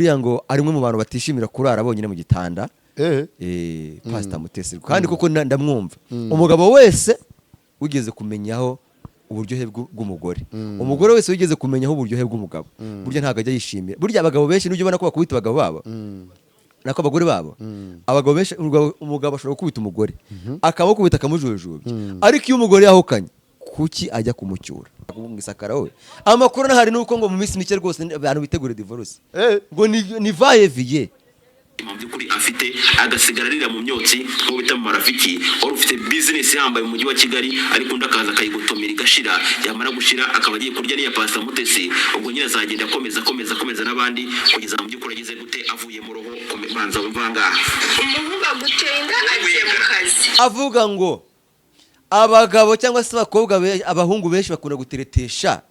Buriya ngo ari umwe mu bantu batishimira kurara bonyine mu gitanda. Pastor Mutesi, kandi koko ndamwumva. Umugabo wese wigeze kumenyaho uburyohe bw'umugore, umugore wese wigeze kumenyaho uburyohe bw'umugabo, burya ntabwo ajya yishimira. Burya abagabo benshi nujya ubona ko bakubita abagabo babo, nako abagore babo. Abagabo benshi, umugabo ashobora gukubita umugore, akamukubita, akamujujubya, ariko iyo umugore yahukanye, kuki ajya kumucyura mu isakara? Wowe amakuru anahari ni uko ngo mu minsi mike rwose abantu bitegure divorce, ngo ni va-et-vient. Mu by'ukuri afite agasigara arira mu myotsi nk'uwo bita mu marafiki wari ufite bizinesi ihambaye mu mujyi wa Kigali, ariko undi akaza akayigotomera igashira. Yamara gushira akaba agiye kurya n'iya Pastor Mutesi. Ubwo nyine azagenda akomeza, akomeza, akomeza n'abandi kugeza mu by'ukuri ageze gute, avuye mu roho. Banza wumva aha ngaha. Umuvuga gutera inda agiye mu kazi. Avuga ngo abagabo cyangwa se abakobwa abahungu benshi bakunda guteretesha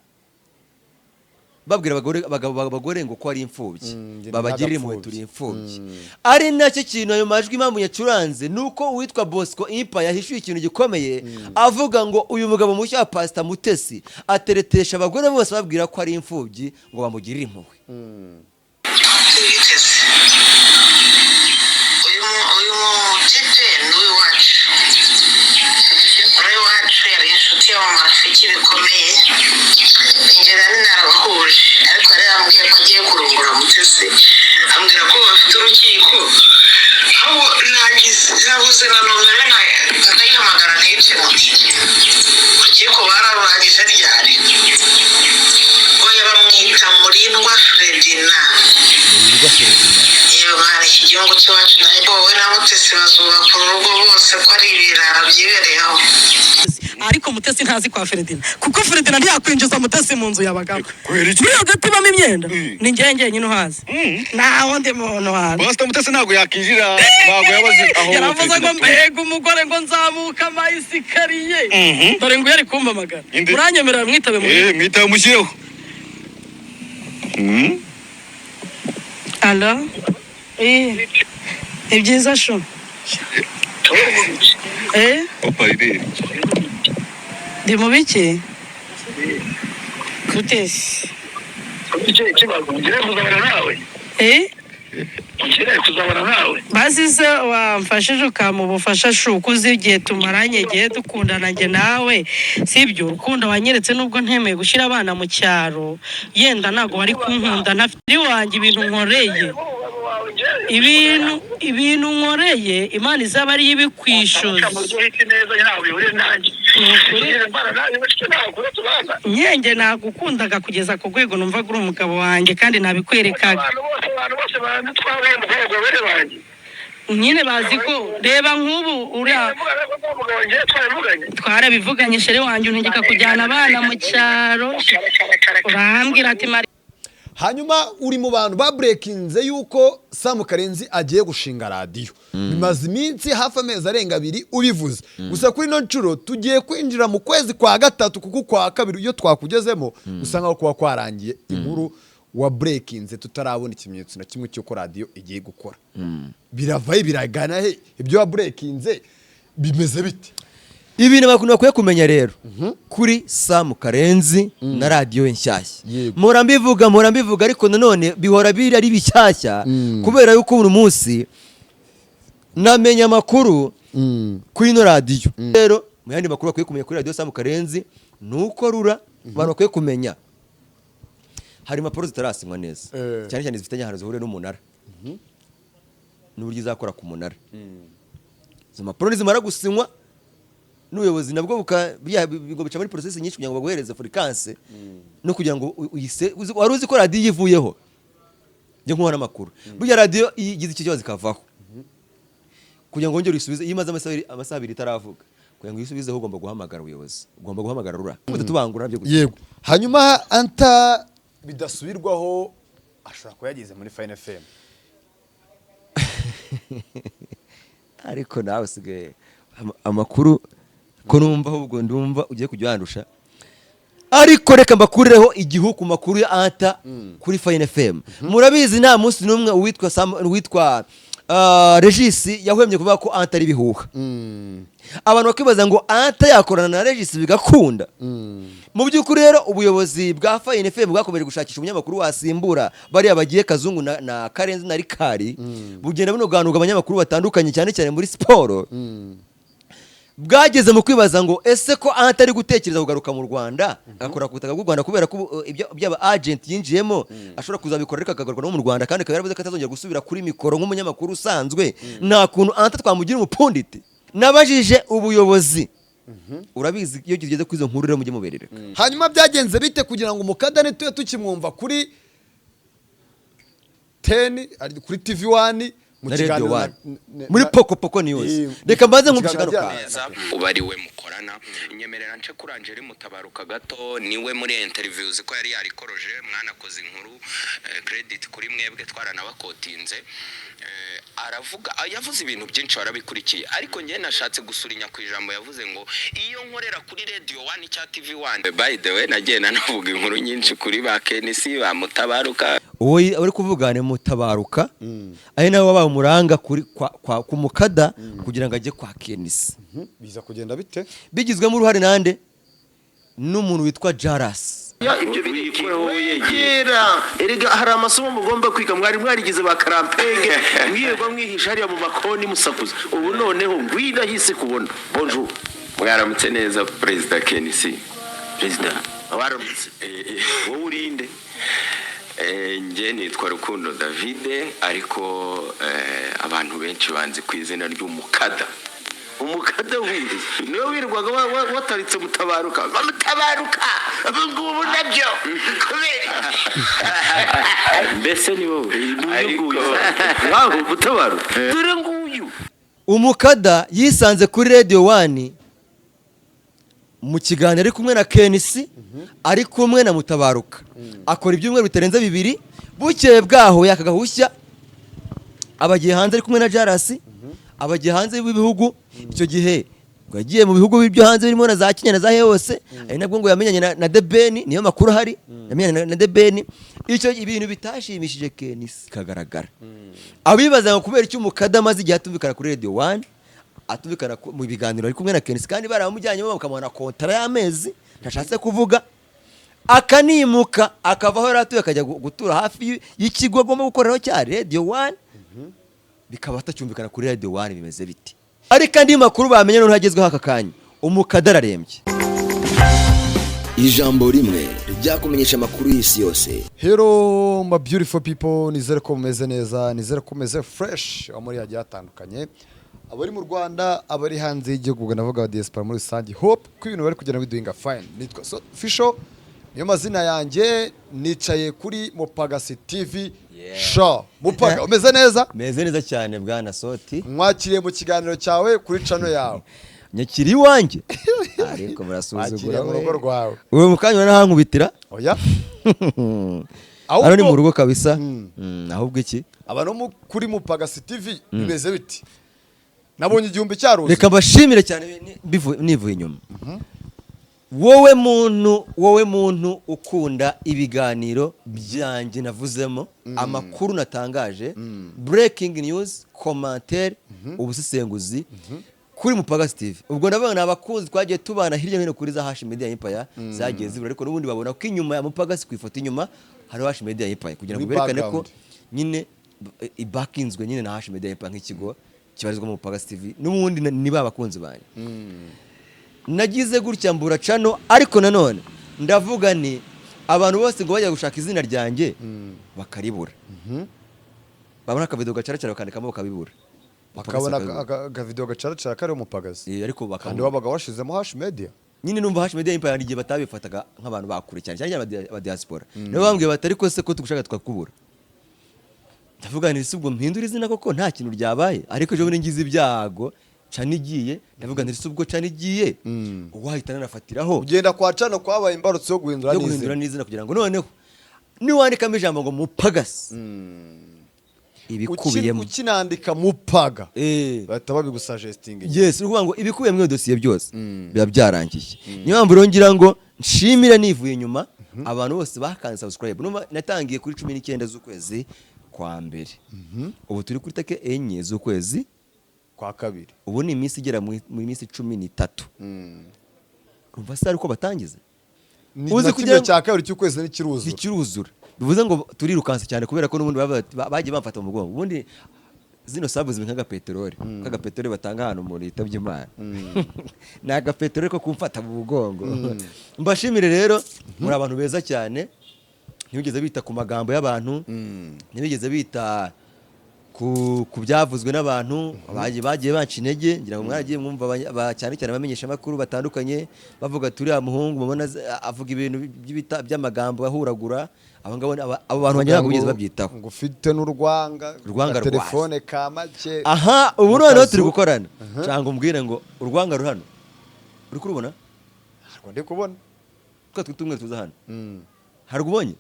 babwira abagore, abagabo, abagore ngo ko ari imfubyi, Njye babagirire impuhwe, n'agapfubyi. turi imfubyi. Ari nacyo kintu ayo majwi impamvu yacuranze ni uko uwitwa Bosco Impa yahishuye ikintu gikomeye, avuga ngo uyu mugabo mushya wa Pastor Mutesi ateretesha abagore bose babwira ko ari imfubyi ngo bamugirire impuhwe. Witeze uyu mutipe ni uw'iwacu, uw'iwacu yari inshuti ya mama Rafiki bikomeye. Njye nari narabahuje, ariko yari yambwiye ko agiye kurongora Mutesi, ambwira ko bafite urukiko. Aho nagize nabuze na nomero, ndayihamagara ntikemuke. Urukiko bararurangije ryari? Oya, bamwita Murindwa Fredina. Murirwa Ferdinand. Yewe mwana, iki gihugu cy'iwacu nawe, wowe na Mutesi bazubaka urugo bose ko ari ibirara byibereyeho. Ariko Mutesi ntazi kwa Feredina, kuko Feredina ntiyakwinjiza Mutesi mu nzu yabagamo. Kubera iki? Muri hagati ibamo imyenda, ni njyewe njyenyine uhazi, nta wundi muntu uhazi. Pastor Mutesi ntabwo yakinjira, ntabwo yabaze aho Yaravuze ngo Ferdinand atuye. Mbega umugore, ngo nzamuka amayesikariye. Dore ngo yari kumpamagara. Inde? Uranyemerera mwitabe muri Mwitabe mushyireho. Alo, ni byiza shu. Papa iri. Ndi mu biki gutesi? Ikibazo ngiye kuzabana nawe. Ngiye kuzabana nawe. Basi se wamfashije ukampa ubufasha shu, ko uzi igihe tumaranye, igihe dukundana njye nawe, sibyo? Urukundo wanyeretse, nubwo ntemeye gushyira abana mu cyaro, yenda ntabwo wari kunkunda ntafite wanjye. Ibintu nkoreye, ibintu nkoreye, Imana izaba ariyo ibikwishyuza. Muryohe neza, ntabwo bihuriye nanjye. Ni ukuri. Mbana nawe ntabwo tubana. Nyenge nagukundaga kugeza ku rwego numvaga uri umugabo wanjye, kandi nabikwerekaga. Abantu bose banzi twahuye umukobwa bene banjye. Nyine bazi ko, reba nk'ubu uriya Umugabo ngiye twabivuganye. Twarabivuganye chéri wanjye, untegeka kujyana abana mu cyaro, urambwira ati mari. Hanyuma uri mu bantu baburekinze yuko Sam Karenzi agiye gushinga radiyo. Bimaze iminsi hafi amezi arenga 2 ubivuze. Gusa kuri ino nshuro tugiye kwinjira mu kwezi kwa gatatu, kuko kwa kabiri iyo twakugezemo usanga kuba kwarangiye. Inkuru wa burekinze tutarabona ikimenyetso na kimwe cy'uko radiyo igiye gukora. Biravahe, biragana he? Ibyo wa burekinze bimeze bite? Ibintu abantu bakwiye kumenya rero kuri Sam Karenzi na radiyo ye nshyashya, mpora mbivuga, ariko nanone bihora biri ari bishyashya, kubera yuko buri munsi namenya amakuru kuri ino radiyo. Rero mu yandi makuru bakwiye kumenya kuri radiyo Sam Karenzi ni uko rura abantu bakwiye kumenya, hari impapuro zitarasinywa neza, cyane cyane zifitanye ahantu zihuriye n'umunara n'uburyo izakora ku munara. Izo mpapuro nizimara gusinywa n'ubuyobozi, nabwo ngo bica muri process nyinshi kugira ngo baguhereze fréquence no kugira ngo uyise. Wari uzi ko radiyo iyo ivuyeho, njye nkuha n'amakuru, burya radiyo iyo igize icyo kibazo ikavaho, kugira ngo wongere uyisubize, iyo imaze amasaha 2 itaravuga, kugira ngo uyisubizeho ugomba guhamagara ubuyobozi, ugomba guhamagara RURA. Tubangura nabyo gusa. Yego. Hanyuma anta bidasubirwaho ashobora kuba yageze muri Fine FM. Ariko nawe usigaye amakuru ko numva ahubwo ndumva ugiye kujya wandusha. Ariko reka mbakurireho igihu ku makuru ya Anta kuri Fine FM. Murabizi, nta munsi n'umwe uwitwa Regis yahwemye kuvuga ko Anta ari ibihuha. Abantu bakibaza ngo Anta yakorana na Regis bigakunda. Mu by'ukuri rero, ubuyobozi bwa Fine FM bwakomeje gushakisha umunyamakuru wasimbura bariya bagiye, Kazungu na Karenzi na Rikari. Bugenda bunoganuga abanyamakuru batandukanye, cyane cyane muri siporo. Bwageze mu kwibaza ngo ese ko Anta ari gutekereza kugaruka mu Rwanda, agakora ku butaka bw'u Rwanda, kubera ko ibyo byaba agent yinjiyemo ashobora kuzabikora, ariko akagaruka no mu Rwanda, kandi akaba yaravuze ko atazongera gusubira kuri mikoro nk'umunyamakuru usanzwe, nta kuntu Anta twamugira umupundit? Nabajije ubuyobozi. Urabizi, iyo tugeze kuri izo nkuru rero, mujye muberereka. Hanyuma byagenze bite kugira ngo umukadani tube tukimwumva kuri 10, ari kuri TV 1 mu Na Radio kiganiro One muri Poko Poko News? Reka mbanze mu nkumvishe kano kiganiro kantu. Neza, uba ari we mukorana. Nyemerera nce kuri Angeli Mutabaruka gato. Niwe muri interviews ko yari yarikoroje, mwanakoze inkuru, credit kuri mwebwe, twaranabakotinze. Aravuga, yavuze ibintu byinshi, warabikurikiye, ariko njye nashatse gusurinya ku ijambo yavuze ngo iyo nkorera kuri Radio 1 cya TV 1. By the way, nagiye nanavuga inkuru nyinshi kuri ba Kenisi, ba Mutabaruka. Uwo uri kuvuga ni Mutabaruka, ari nawe wabaye umuranga kuri kwa ku mukada kugira ngo ajye kwa Kenisi. Biza kugenda bite? Bigizwemo uruhare nande? N'umuntu witwa Jarasi. Ibyo birikuraho wegera. Erega hari amasomo mugomba kwiga. Mwari mwarigize ba karampege, mwirirwa mwihisha hariya mu makoni musakuza. Ubu noneho ngwino ahise kubona. Bonjour. Mwaramutse neza, Perezida Kenisi. Perezida, waramutse. Wowe urinde? Njye nitwa Rukundo Davide, ariko abantu benshi banzi ku izina ry'Umukada. Umukada wundi niwe wirirwaga wataritse Mutabaruka, bamutabaruka ubu ngubu nabyo kubera Mbese ni wowe? Nguyu nguyu ngaho Mutabaruka, dore nguyu. Umukada yisanze kuri Radio 1 mu kiganiro ari kumwe na Kenisi, ari kumwe na Mutabaruka, akora ibyumweru bitarenze 2. Bukeye bwaho yakagahushya abagiye hanze ari kumwe na Jarasi, abagiye hanze y'ibihugu. Icyo gihe ngo yagiye mu bihugu byo hanze birimo na za Kenya na za he hose, ari nabwo ngo yamenyanye na The Ben. Niyo makuru ahari, yamenyanye na The Ben. Icyo ibintu bitashimishije Kenisi, kagaragara abibaza ngo kubera icyo umukada amaze igihe atumvikana kuri Radio 1, atumvikana mu biganiro ari kumwe na Kenisi, kandi baramujyanyemo bakamuha na kontara y'amezi ntashatse kuvuga, akanimuka akava aho yari atuye akajya gutura hafi y'ikigo agomba gukoreraho cya Radio 1, bikaba atacyumvikana kuri Radio 1, bimeze biti? Ariko andi makuru bamenye noneho agezweho aka kanya, umukada ararembye. Ijambo rimwe ryakumenyesha amakuru y'isi yose. Hello my beautiful people, nizere ko mumeze neza, nizere ko mumeze fresh aho muri hagiye hatandukanye, abari mu Rwanda, abari hanze y'igihugu, ubwo ndavuga aba diaspora muri rusange. Hope ko ibintu bari kugenda bidoinga fine. Nitwa So Fisho, niyo mazina yanjye, nicaye kuri Mupagasi TV Show. Mupaga, umeze neza? Meze neza cyane, bwana Soti. Mwakiriye mu kiganiro cyawe kuri channel yawe. Nyakiri iwanjye, ariko murasuzugura. Wakiriye mu rugo rwawe. Ubu mu kanya uranahankubitira. Oya. Hano ni mu rugo kabisa. Ahubwo iki? Abantu kuri Mupagasi TV bimeze biti? Nabonye 1000 cyaruze. Reka mbashimire cyane nivuye inyuma. Wowe muntu ukunda ibiganiro byanjye navuzemo amakuru natangaje, breaking news, commentaire, ubusesenguzi kuri Mupagasi TV, ubwo ndavuga ni abakunzi twagiye tubana hirya no hino kuri za Hashi Media Empire zagiye zibura, ariko n'ubundi babona ko inyuma ya Mupagasi, ku ifoto inyuma hariho Hashi Media Empire, kugira ngo Muri berekane ko background. nyine ibakinzwe nyine na Hashi Media Empire nk'ikigo kibarizwa mu Mupagasi TV. N'ubundi ni ba bakunzi banjye. Nagize gutya mbura channel, ariko nanone ndavuga ni abantu bose ngo bajya gushaka izina ryanjye bakaribura, babona akavido gacaracara bakandikamo bakabibura. Bakabona Bakabibura. Akavidewo gacaracara kariho Umupagasi. Ariko kandi bakabura. Wabaga washizemo Hash Media. Nyine numva Hash Media Empire igihe batabifataga nk'abantu bakure cyane cyane aba diaspora, nibo bambwiye bati: "Ariko se ko tugushaka tukakubura?" Ndavuga nti: "Si ubwo mpindura izina koko nta kintu ryabaye?" Ariko ejo bundi ngize ibyago channel igiye, ndavuga nti: "Si ubwo channel igiye, uwahita nanafatiraho." Ugenda kwa channel kwabaye imbarutso yo guhindura yo guhindura n'izina. N'izina, kugira ngo noneho niwandikamo ijambo ngo Mupagasi, ibikubiyemo Ukinandika Mupaga, bahita babigusuggestinga. Yes, ni ukuvuga ngo ibikubiye muri iyo dosiye byose biba byarangiye. Niyo mpamvu rero ngira ngo nshimire nivuye inyuma abantu bose bakanze subscribe. Numva natangiye kuri 19 z'ukwezi. Kwa mbere. Ubu turi kuri tariki 4 z'ukwezi kwa kabiri. Ubu ni iminsi igera mu minsi 13. Urumva se ari uko batangiza? Ni Uzi na kugira kimwe ngo- cya kabiri cy'ukwezi ntikiruzura. Ntikiruzura, bivuze ngo turirukanse cyane, kubera ko n'ubundi bagiye bamfata mu mugongo. Ubundi zino sub zimwe nk'agapeteroli, k'agapeteroli batanga ahantu umuntu yitabye Imana, ni agapeteroli ko kumfata mu mugongo. Mbashimire rero, muri abantu beza cyane. Ntibigeze bita ku magambo y'abantu, ntibigeze bita ku byavuzwe n'abantu bagiye banca intege. Ngira ngo mwaragiye mwumva cyane cyane abamenyeshamakuru batandukanye bavuga ati uriya muhungu mubona avuga ibintu by'amagambo ahuragura. Abo ngabo abo bantu banjye ntabwo bigeze babyitaho. Ngo ufite n'urwanga. Urwanga. Telefone ka make. Aha, ubu Mu noneho kazu. turi gukorana, cyangwa umbwire ngo urwanga ruri hano, uri kurubona? Ntabwo ndi kubona. Twa tw'umweru tuza hano, hari ubonye?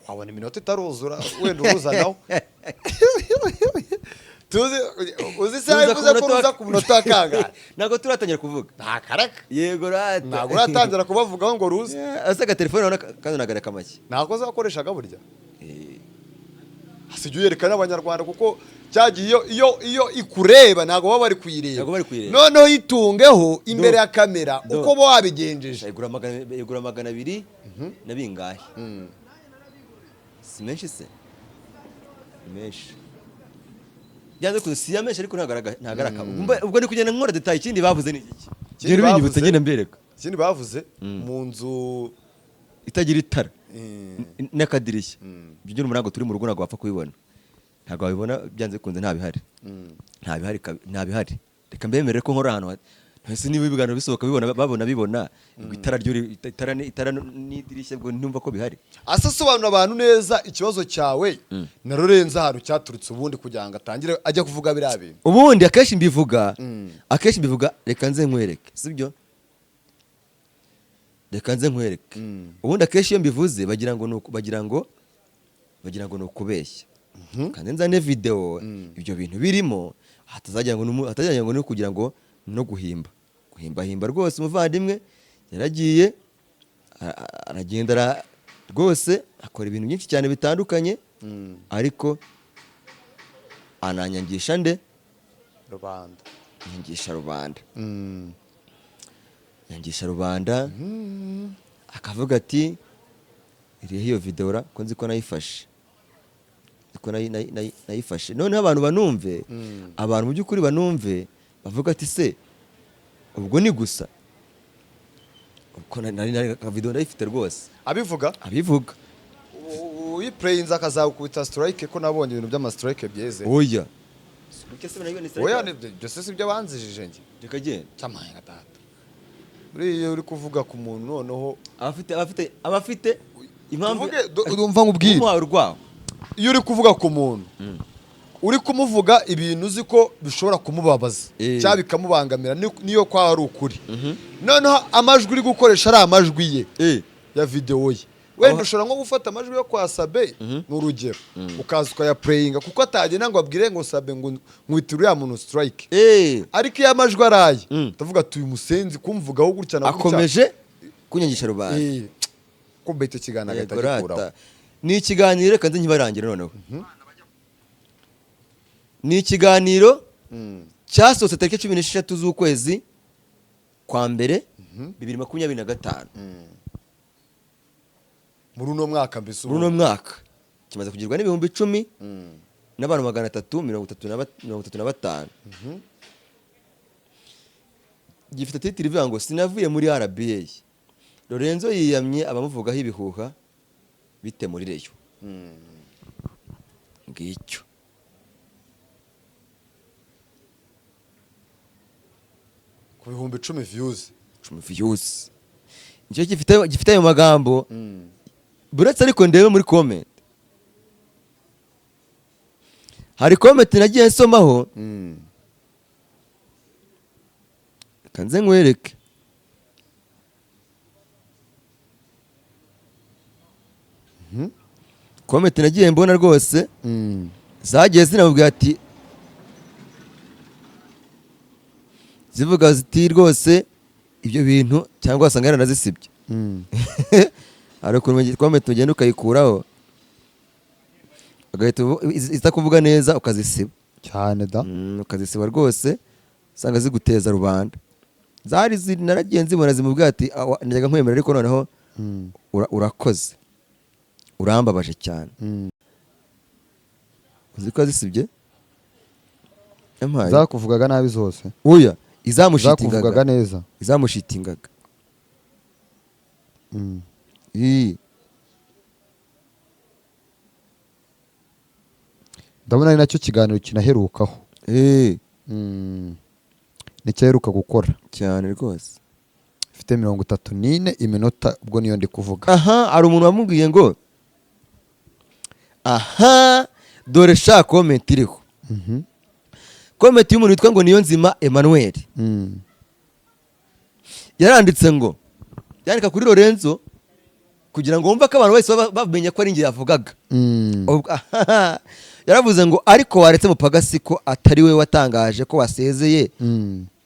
Wabona iminota itaruzura, wenda uruzanaho. Tuzi, uzi isaha Ruza ku ivuze ko munota ruza ku munota wa kangahe? Ntabwo turatangira kuvuga. Nta karaka. Yego rata. Ntabwo uratangira kubavugaho ngo ruze. Yeah, ese agatelefone urabona kano nagara kamake. Ntabwo wakoreshaga burya. Sijya uyereka n'Abanyarwanda, kuko cyagiye iyo ikureba ntabwo baba bari kuyireba. Ntabwo bari kuyireba. Noneho yitungeho imbere Do. ya kamera. Do. Uko bo wabigenjeje. Igura 200 na bingahe? Si menshi se? Ni menshi byanze kuza, si ya menshi, ariko ntabwo ntabwo ari Ubwo ndi kugenda nkora detail. Ikindi bavuze ni iki? Ikindi Ngenda ubinyibutsa. bavuze- Ngenda mbereka. Ikindi bavuze mu nzu itagira itara n'akadirishya. Ibyo nyine ntabwo turi mu rugo, ntabwo wapfa kubibona, ntabwo wabibona byanze bikunze. Nta bihari, nta bihari, nta bihari. Reka mbemerere ko nkora ahantu ese niba ibiganiro bisohoka bibona, babona bibona, ubwo itara ryo itara itara n'idirishya, ubwo ntumva ko bihari. Asa asobanura abantu neza ikibazo cyawe na Lorenzo, ahantu cyaturutse ubundi kugira ngo atangire ajye kuvuga biriya bintu. Ubundi akenshi mbivuga, reka nze nkwereke, sibyo? Reka nze nkwereke. Ubundi akenshi iyo mbivuze bagira ngo ni bagira ngo ni ukubeshya. Kandi nzane video ibyo bintu birimo, hatazagira ngo ni ukugira ngo no guhimba guhimbahimba. Rwose umuvandimwe yaragiye aragenda rwose akora ibintu byinshi cyane bitandukanye, ariko ananyangisha nde? Rubanda. Nyangisha rubanda, nyangisha rubanda. Akavuga ati iriho iyo video ra, ko nzi ko nayifashe, ko nayifashe. Noneho abantu banumve, abantu mu by'ukuri banumve, bavuga ati se ubwo ni gusa ubwo nari video ndayifite rwose. Abivuga. Abivuga. Uyipureyinze akazagukubita strike, ko nabonye ibintu by'ama strike byeze. Oya. Oya, byose si byo banzijije njye. Reka genda. Cyamaye na data, buriya uri kuvuga ku muntu noneho abafite impamvu. Tuvuge, urumva nkubwire. Umuhawe urwaho. Iyo uri kuvuga ku muntu, uri kumuvuga ibintu uzi ko bishobora kumubabaza cyangwa bikamubangamira, niyo kwaba ari ukuri, noneho amajwi uri gukoresha ari amajwi ye ya videwo ye, wenda ushobora nko gufata amajwi yo kwa Sabe, ni urugero, ukaza ukayapureyinga, kuko atagenda ngo abwire ngo Sabe ngo nkwitire uriya muntu strike. Ariko iyo amajwi araye, ndavuga ati uyu musenzi kumvugaho gutya na gutya. Akomeje kunyangisha rubanda. Kumva icyo kiganiro agahita Yego, agikuraho. rata. Ni ikiganiro, reka nze nkibarangire noneho. Ni ikiganiro cyasohotse tariki 16 z'ukwezi kwa mbere 2025. Muri uno mwaka mbese. Muri uno mwaka kimaze kugirwa n'10,000 n'abantu 335. Gifite title ivuga ngo "Sinavuye muri RBA, Lorenzo yiyamye abamuvugaho ibihuha bite muri Rayon". Ngicyo. Ku 10,000 views. 10 views, nicyo gifite ayo magambo. Buretse ariko ndebe muri comment, hari comment nagiye nsomaho. Reka nze nkwereke. Comment nagiye mbona rwose zagiye zinamubwira ati, zivuga ziti rwose ibyo bintu, cyangwa wasanga yaranazisibye. Hari ukuntu comment ugenda ukayikuraho. Ugahita izitakuvuga neza ukazisiba. Cyane da. Ukazisiba rwose, usanga ziguteza rubanda. Zari ziri, naragiye nzibona zimubwira ati: "Awa, najyaga nkwemera, ariko noneho urakoze, urambabaje cyane." Uzi ko yazisibye? Yampaye. Zakuvugaga nabi zose? Oya, izamushitingaga. Zakuvugaga neza. Izamushitingaga. Ii. Ndabona ari nacyo kiganiro kinaherukaho. Nicyo aheruka gukora. Cyane rwose. Ifite 34 iminota, ubwo niyo ndi kuvuga. Aha hari umuntu wamubwiye ngo aha dore sha comment iriho, comment y'umuntu witwa ngo Niyonzima Emmanuel. Yaranditse ngo, yandika kuri Lorenzo kugira ngo wumve ko abantu bose baba bamenya ko ari njye yavugaga. Yaravuze ngo: "Ariko waretse Mupagasi ko atari we watangaje ko wasezeye,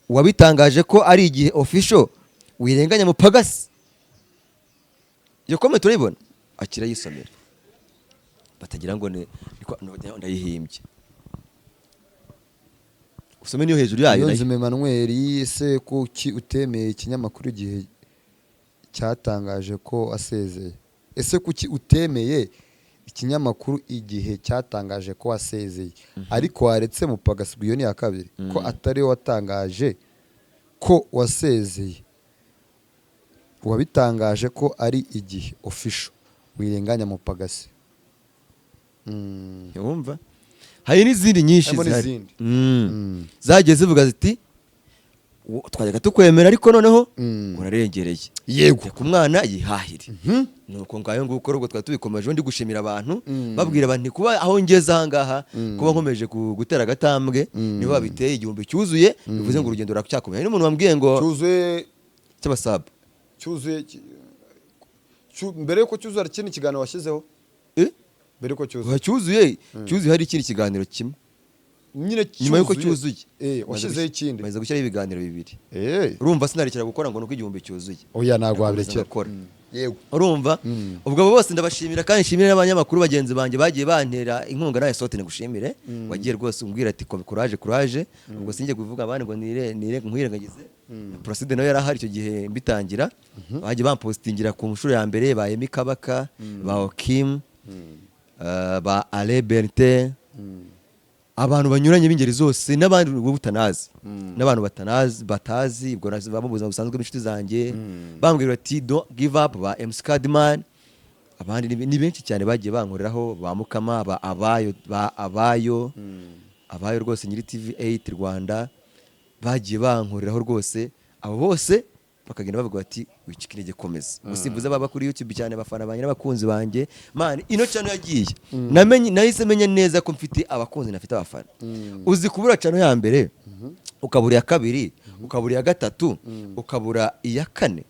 wabitangaje ko ari Igihe Official, wirenganya Mupagasi." Iyo comment urayibona, akira yisomera, batagira ngo ndayihimbye. Usome niyo hejuru yayo nayo. Niyonzima Emmanuel: "Se kuki utemeye ikinyamakuru Igihe cyatangaje ko wasezeye? Ese kuki utemeye ikinyamakuru Igihe cyatangaje ko wasezeye? Ariko waretse Mupagasi," iyo ni iya kabiri, "ko atari we watangaje ko wasezeye, wabitangaje ko ari Igihe Official, wirenganya Mupagasi." Ntiwumva, hari n'izindi nyinshi Harimo zihari. n'izindi. Zagiye zivuga ziti: "Twajyaga tukwemera, ariko noneho urarengereye." Reka umwana yihahire. Nuko ngayo nguko ubwo twari tubikomeje, ndi gushimira abantu, babwira abantu kuba aho ngeze aha ngaha, kuba nkomeje gutera agatambwe, nibo babiteye. 1000 cyuzuye, bivuze ngo urugendo ruracyakomeye. Hari n'umuntu wambwiye ngo Cyuzuye. Cy'abasabu. Cyuzuye mbere yuko cyuzura hari ikindi kiganiro washyizeho? Eh? Mbere yuko cyuzuye. Cyuzuye, hari ikindi kiganiro kimwe. Nyine. Nyuma yuko cyuzuye. Washyizeho ikindi. Maze gushyiraho ibiganiro bibiri. Urumva sinarekera gukora ngo nuko 1000 cyuzuye. Oya, ntabwo Ndakomeza wabirekera. ngakora. Yego. Urumva, ubwo abo bose ndabashimira, kandi nshimire n'abanyamakuru bagenzi banjye bagiye bantera inkunga. Nawe sote ngushimire, wagiye rwose umbwira ati: "Courage, courage." Ubwo sinjye kuvuga abandi ngo nire nire nkwirengagize. Placide nawe yari ahari icyo gihe mbitangira, bagiye bampostingira ku nshuro ya mbere, ba Emi Kabaka, ba Okim, ba Ale Berte, abantu banyuranye b'ingeri zose, n'abandi wowe utanazi, n'abantu batanazi, batazi ubwo baba mu buzima busanzwe b'inshuti zanjye, bambwira bati: "Don't give up." Ba MC Kadman, abandi ni benshi cyane bagiye bankoreraho, ba Mukama, ba Abayo, ba Abayo, Abayo rwose nyiri TV 8 Rwanda, bagiye bankoreraho rwose. Abo bose bakagenda bavuga bati: "Wicika intege, komeza." Gusimbuza baba kuri YouTube cyane, abafana banjye n'abakunzi banjye. Man, ino channel yagiye, namenye, nahise menya neza ko mfite abakunzi, nafite abafana. Uzi kubura channel ya mbere, ukabura iya kabiri, ukabura iya gatatu, ukabura iya kane,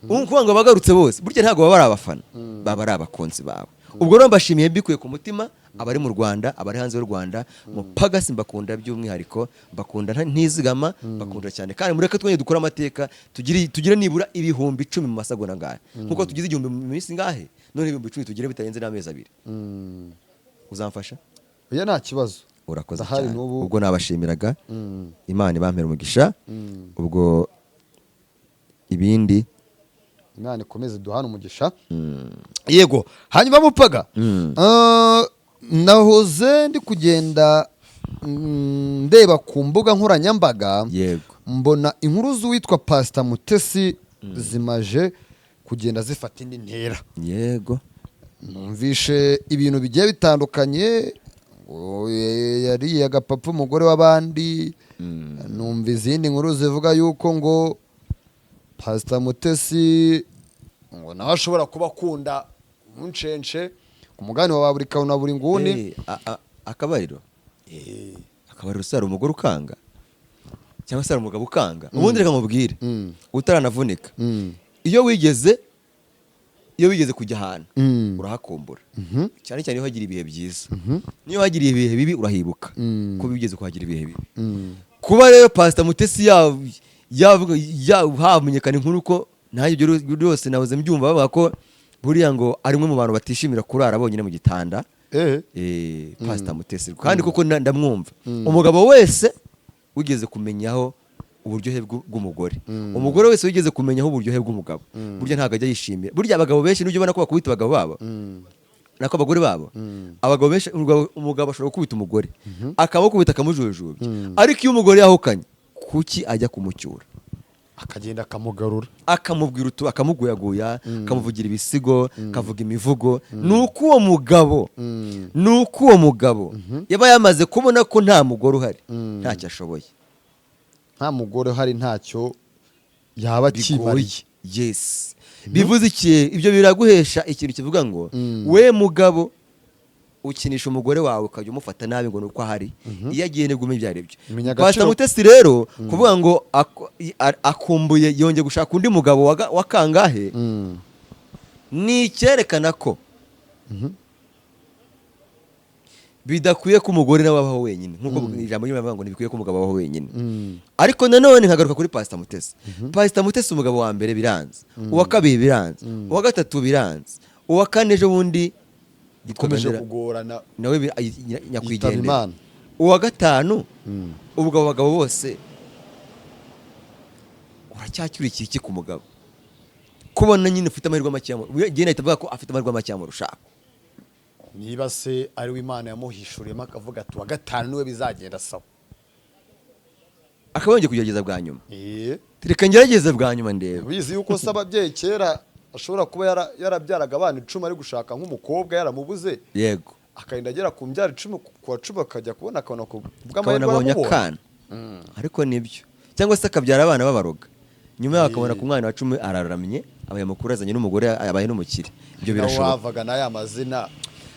ubu kuvuga ngo abagarutse bose burya ntabwo baba ari abafana, baba ari abakunzi bawe. Ubwo rero mbashimiye mbikuye ku mutima, abari mu Rwanda, abari hanze y'u Rwanda. Mupagasi mbakunda by'umwihariko, mbakunda ntizigama, mbakunda cyane. Kandi mureke twongere dukore amateka, tugire nibura 10,000 mu masegonda ngahe, nkuko tugize 1000 mu minsi ngahe, none 10,000 tugire bitarenze n'amezi 2. Uzamfasha? Oya, nta kibazo. Urakoze Ndahari cyane. n'ubu. Ubwo nabashimiraga, Imana ibampera umugisha. Ubwo ibindi Imana ikomeze duhane umugisha. Yego, hanyuma Mupaga, nahoze ndi kugenda ndeba ku mbuga nkoranyambaga, mbona inkuru z'uwitwa Pasita Mutesi zimaje kugenda zifata indi ntera. Numvishe ibintu bigiye bitandukanye, ngo yariye agapapa umugore w'abandi. Numva izindi nkuru zivuga yuko ngo Pasita Mutesi ngo nawe ashobora kuba akunda umuncenshe ku mugani wa buri kantu na buri nguni. Akabariro, akabariro se hari umugore ukanga, cyangwa se hari umugabo ukanga? Ubundi reka mubwire, utaranavunika, iyo wigeze kujya ahantu, urahakumbura, cyane cyane iyo hagira ibihe byiza. Niyo hagiriye ibihe bibi urahibuka, ko wigeze kuhagira ibihe bibi. Kuba rero Pasita Mutesi yavuga hamenyekana inkuru ko nanjye ibyo byose nahoze mbyumva, bavuga ko buriya ngo ari umwe mu bantu batishimira kurara bonyine mu gitanda. Pastor Mutesi, kandi koko ndamwumva. Umugabo wese wigeze kumenyaho uburyohe bw'umugore, umugore wese wigeze kumenyaho uburyohe bw'umugabo, burya ntabwo ajya yishimira. Burya abagabo benshi nujya ubona ko bakubita abagabo babo, nako abagore babo. Abagabo benshi, umugabo ashobora gukubita umugore, akamukubita, akamujujubya, ariko iyo umugore yahukanye, kuki ajya kumucyura? Akagenda akamugarura. Akamubwira utu, akamuguyaguya, akamuvugira ibisigo, akavuga imivugo. Ni uko uwo mugabo yaba yamaze kubona ko nta mugore uhari ntacyo ashoboye. Nta mugore uhari ntacyo yaba akimariye. Yes, bivuze iki? Ibyo biraguhesha ikintu kivuga ngo we mugabo ukinisha umugore wawe, ukajya umufata nabi ngo ni uko ahari, iyo agiye nibwo umenya ibyo ari byo. Umenya Pastor agaciro. Mutesi rero, kuvuga ngo akumbuye, yongeye gushaka undi mugabo wa kangahe, ni icyerekana ko bidakwiye ko umugore nawe abaho wenyine, nk'uko ijambo ry'Imana rivuga ngo ntibikwiye ko umugabo abaho wenyine. Ariko nanone nkagaruka kuri Pastor Mutesi. Pastor Mutesi, umugabo wa mbere biranze, uwa kabiri biranze, uwa gatatu biranze, uwa kane ejo bundi Bikomeje yitwa kugorana. Nawe Yitaba nyakwigendera. Imana. Uwa gatanu. Ubwo abo bagabo bose, uracyacyurikiye iki ku mugabo kubona nyine ufite amahirwe make? Njye nahita avuga ko afite amahirwe make mu rushako. Niba se ari we Imana yamuhishuriyemo, akavuga ati uwa gatanu niwe bizagenda sawa. Akaba yongeye kugerageza bwa nyuma. Reka ngerageze bwa nyuma ndebe. Ubizi yuko se ababyeyi kera ashobora kuba yarabyaraga abana 10, ari gushaka nk'umukobwa yaramubuze, akagenda agera ku mbyaro 10, ku wa 10 akajya kubona, akabona ku Akabona bw'amahirwe abonye aramubonye. akana. Ariko nibyo, cyangwa se akabyara abana b'abaroga, nyuma yaho akabona ku mwana wa 10 araramye, abaye mukuru, azanye n'umugore, abaye n'umukire. Ibyo Nawe birashoboka. wavaga n'aya mazina.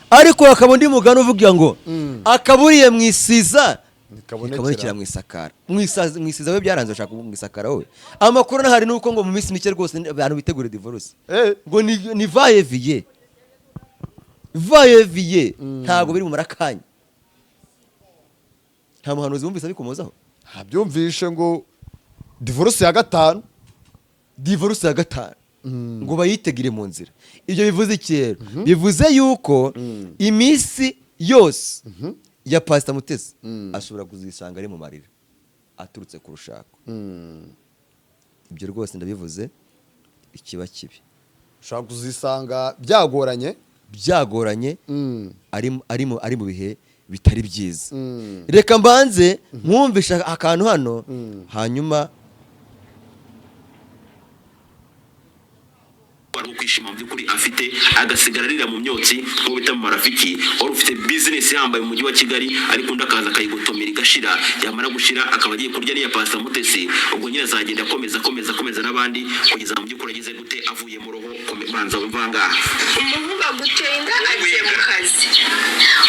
Ariko hakaba undi mugani uvuga ngo akaburiye mu isiza Ntikabonekera. ntikabonekera mu isakara. Mu isiza we byaranze, ushaka mu isakara wowe. Amakuru anahari ni uko ngo mu minsi mike rwose abantu bitegure divorce, ngo ni va-et-vient, va-et-vient, ntabwo biri bumara akanya. Nta muhanuzi wumvise abikomozaho? Ntabyumvishe ngo divorce ya gatanu. Divorce ya gatanu ngo bayitegire mu nzira. Ibyo bivuze iki rero? Bivuze yuko iminsi yose ya Pasita Mutesi ashobora kuzisanga ari mu marira aturutse ku rushako. Ibyo rwose ndabivuze, ikiba kibi. Ushobora kuzisanga byagoranye. Byagoranye, ari mu bihe bitari byiza. Reka mbanze nkumvisha akantu hano, hanyuma Wari kwishima mu by'ukuri afite, agasigara arira mu myotsi nk'uwo bita Mama Rafiki wari ufite business ihambaye mu mujyi wa Kigali, ariko undi akaza akayigotomera igashira, yamara gushira akaba agiye kurya n'iya Pastor Mutesi. Ubwo nyine azagenda akomeza, akomeza, akomeza n'abandi, kugeza mu by'ukuri agize gute, avuye mu roho. Banza wumva aha ngaha. Umuhungu aguteye inda, agiye mu kazi,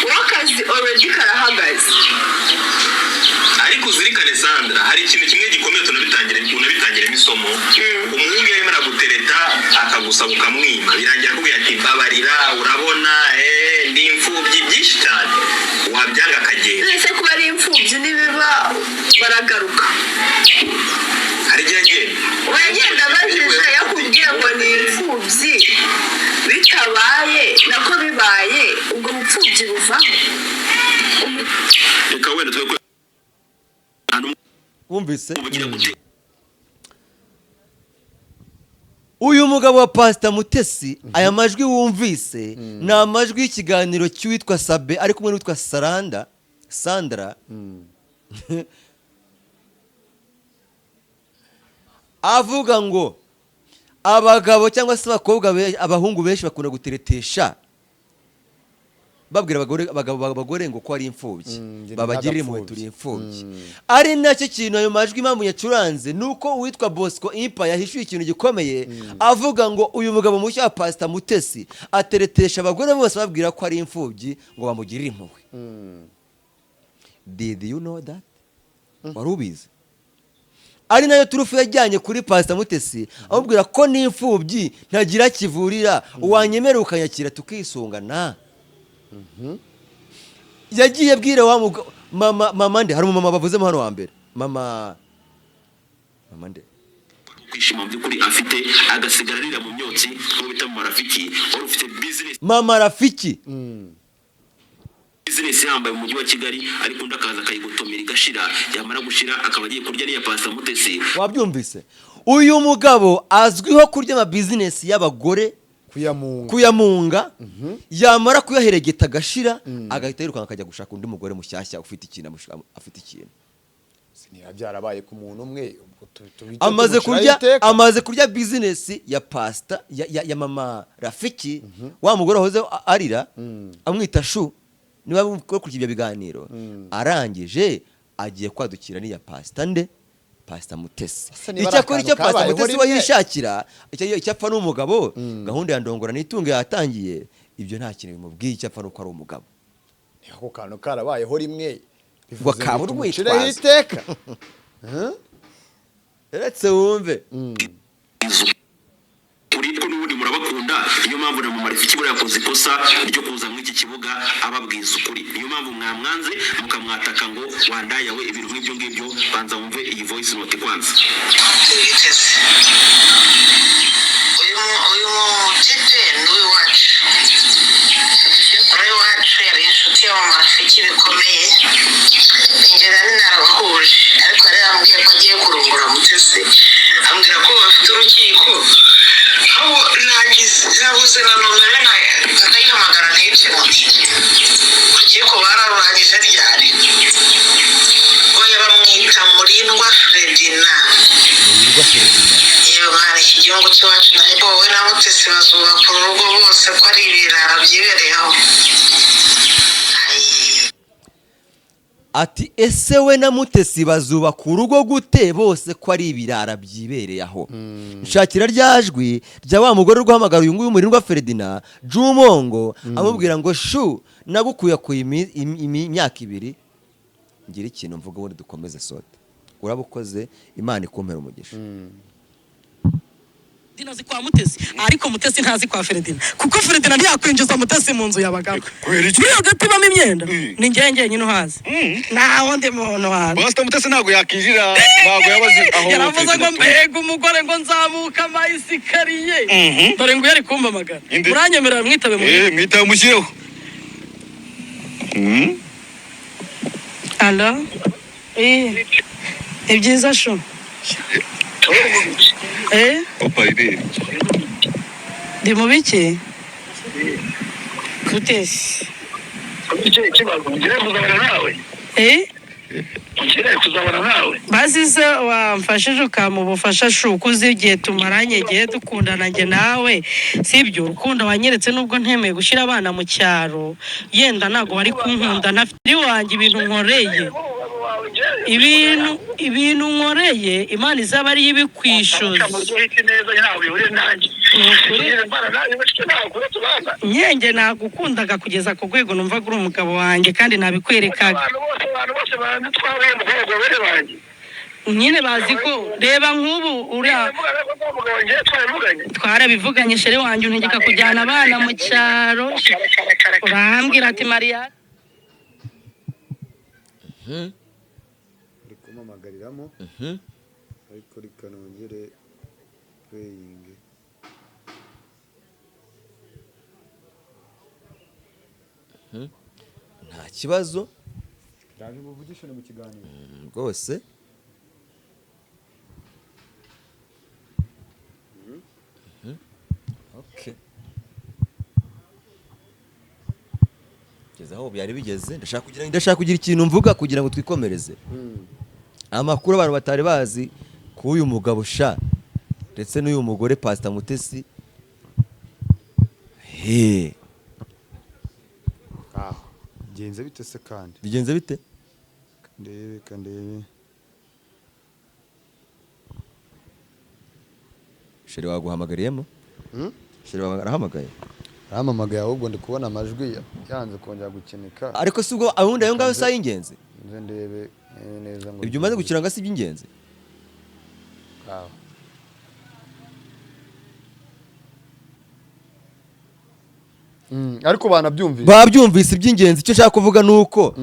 wowe akazi already karahagaze. Ariko uzirikane Sandra, hari ikintu kimwe gikomeye tunabitangire, unabitangiremo isomo. Umuhungu iyo arimo aragutereta, akagusaba ukamwima, birangira akubwira ati mbabarira, urabona ndi imfubyi, byinshi cyane, wabyanga akagenda. Ese kuba ari imfubyi nibiba baragaruka? Hari igihe agenda. Uragenda abajije, yakubwiye ngo ni imfubyi, bitabaye nako bibaye, ubwo bupfubyi buvaho. Reka wenda twe Wumvise ubugira gute. Uyu mugabo wa Pasita Mutesi, aya majwi wumvise ni amajwi y'ikiganiro cy'uwitwa Sabe ari kumwe n'uwitwa Saranda Sandra, avuga ngo abagabo cyangwa se abakobwa abahungu benshi bakunda guteretesha babwira abagore, abagabo, abagore ngo ko ari imfubyi, Njye babagirire impuhwe, n'agapfubyi. Turi imfubyi. Ari nacyo kintu ayo majwi impamvu yacuranze ni uko uwitwa Bosco Impa yahishuye ikintu gikomeye, avuga ngo uyu mugabo mushya wa Pasita Mutesi ateretesha abagore bose babwira ko ari imfubyi ngo bamugirire impuhwe. Did you know that? Wari ubizi? Ari nayo turufu yajyanye kuri Pasita Mutesi, amubwira ko n'imfubyi ntagira kivurira, wanyemera ukanyakira tukisungana. Yagiye abwira wa mama, mama nde? Hari umumama bavuzemo hano wa mbere, mama, mama nde? Kwishima mu by'ukuri afite, agasigara arira mu myotsi nk'uwo bita Mama Rafiki wari ufite business Mama Rafiki. business ihambaye mu mujyi wa Kigali, ariko undi akaza akayigotomera igashira, yamara gushira akaba agiye kurya n'iya Pastor Mutesi. Wabyumvise, uyu mugabo azwiho kurya amabizinesi y'abagore, kuyamunga, kuyamunga, yamara kuyaheregeta agashira, agahita yirukanka akajya gushaka undi mugore mushyashya ufite ikintu, afite ikintu. Niba byarabaye ku muntu umwe, ubwo tubite Amaze tumushiraho kurya iteka. Amaze kurya bizinesi ya pasita ya mama Rafiki, wa mugore wahoze arira amwita chou, niba bakurikira ibyo biganiro. Arangije agiye kwadukira n'iya pasita nde? Pasita Mutesi. Ese niba ari Icyakora icyo akantu pasita kabayeho Mutesi we rimwe? yishakira, icyo apfa n'umugabo, gahunda ya ndongora n'itungo yatangiye, ibyo nta kintu bimubwiye. Icyo apfa nuko ari umugabo. Niba ako kantu karabayeho rimwe, Ngo bivuze kaba ngo tumucireho urwitwazo. iteka. Uretse wumve. Kuri ko n'ubundi murabakunda, niyo mpamvu na mama Rafiki buriya yakoze ikosa ryo kuza muri iki kibuga ababwiza ukuri, niyo mpamvu mwamwanze mukamwataka ngo wandaya we, ibintu nk'ibyo ngibyo. Banza wumve iyi voice note kwanza. Twiteze uyu mutipe ni uw'iwacu, uw'iwacu yari inshuti ya mama Rafiki bikomeye. Njye nari narabahuje, ariko yari yambwiye ko agiye kurongora Mutesi, ambwira ko bafite urukiko, aho nagize nabuze na nomero nkayihamagara ntikemuke. Urukiko bararurangije ryari? Oya, bamwita Murindwa Fredina. Murirwa Ferdinand. Yewe mwana, iki gihugu cy'iwacu naho wowe na Mutesi bazubaka urugo bose ko ari ibirara byibereyeho. Ayi. Ati: "Ese we na Mutesi bazubaka urugo gute bose ko ari ibirara byibereye aho?" Nshakira rya jwi rya wa mugore uri guhamagara uyu nguyu Murindwa Ferdinand Jumongo, amubwira ngo: "Chou, nagukuyakuye imyaka 2." Ngira ikintu mvuga, ubundi dukomeze sote. Uraba ukoze, Imana ikumpera umugisha. Ferdinand azi kwa Mutesi, ariko Mutesi ntazi kwa Ferdinand, kuko Ferdinand ntiyakwinjiza Mutesi mu nzu y'abagabo. Kubera iki? Muri hagati ibamo imyenda, ni njyewe njyenyine uhazi, nta wundi muntu uhazi. Pastor Mutesi ntabwo yakinjira, ntabwo yabaze aho Yaravuze ngo Ferdinand atuye. mbega umugore, ngo nzamuka amayesikariye. Dore ngo yari kumpamagara. Inde? Uranyemerera mwitabe muri Eh, mwitabe mushyireho. Allo, eh, ni byiza chou, eh. Papa ireri. Ndi mu biki gutesi? Icyo kibazo ngiye kuzabana nawe. Eh. Ngiye kuzabana nawe. Bazize wamfashije ukampa ubufasha chou, ko uzi igihe tumaranye, igihe dukundana njye nawe, sibyo? Urukundo wanyeretse nubwo ntemeye gushyira abana mu cyaro, yenda ntabwo wari kunkunda ntafite wanjye. Ibintu nkoreye, ibintu nkoreye, Imana izaba ariyo ibikwishyuza. Muryoheke neza, ntawe bihuriye nanjye. Ni ukuri. Mbana nawe ntabwo tubana. Nyenge nagukundaga kugeza ku rwego numvaga uri umugabo wanjye, kandi nabikwerekaga. Abantu bose banzi twahuye mu rwego bene banjye. Nyine bazi ko, reba nk'ubu uriya Umugabo ngiye twabivuganye. Twarabivuganye, chéri wanjye, untegeka kujyana abana mu cyaro, urambwira ati Mariya. Uri kumpamagariramo, ariko reka nongere playing. Nta kibazo. Ndaje muvugishane mu kiganiro. Rwose. Okay. Kugeza aho byari bigeze, ndashaka kugira ikintu mvuga kugira ngo twikomereze amakuru abantu batari bazi k'uyu mugabo sha, ndetse n'uyu mugore Pastor Mutesi. He. Aho ngenze bite se kandi? Bigenze bite? Ndebe kandebe. Chéri waguhamagariyemo? Chéri wawe arahamagaye? Arampamagaye, ahubwo ndi kubona amajwi yanze kongera gukenika. Ariko si ubwo abundi ayo ngayo si ay'ingenzi? Nze ndebe neza ngo Ibyo umaze gukiranga si iby'ingenzi? Aho. Ariko banabyumvise. Babyumvise. Iby'ingenzi, icyo nshaka kuvuga ni uko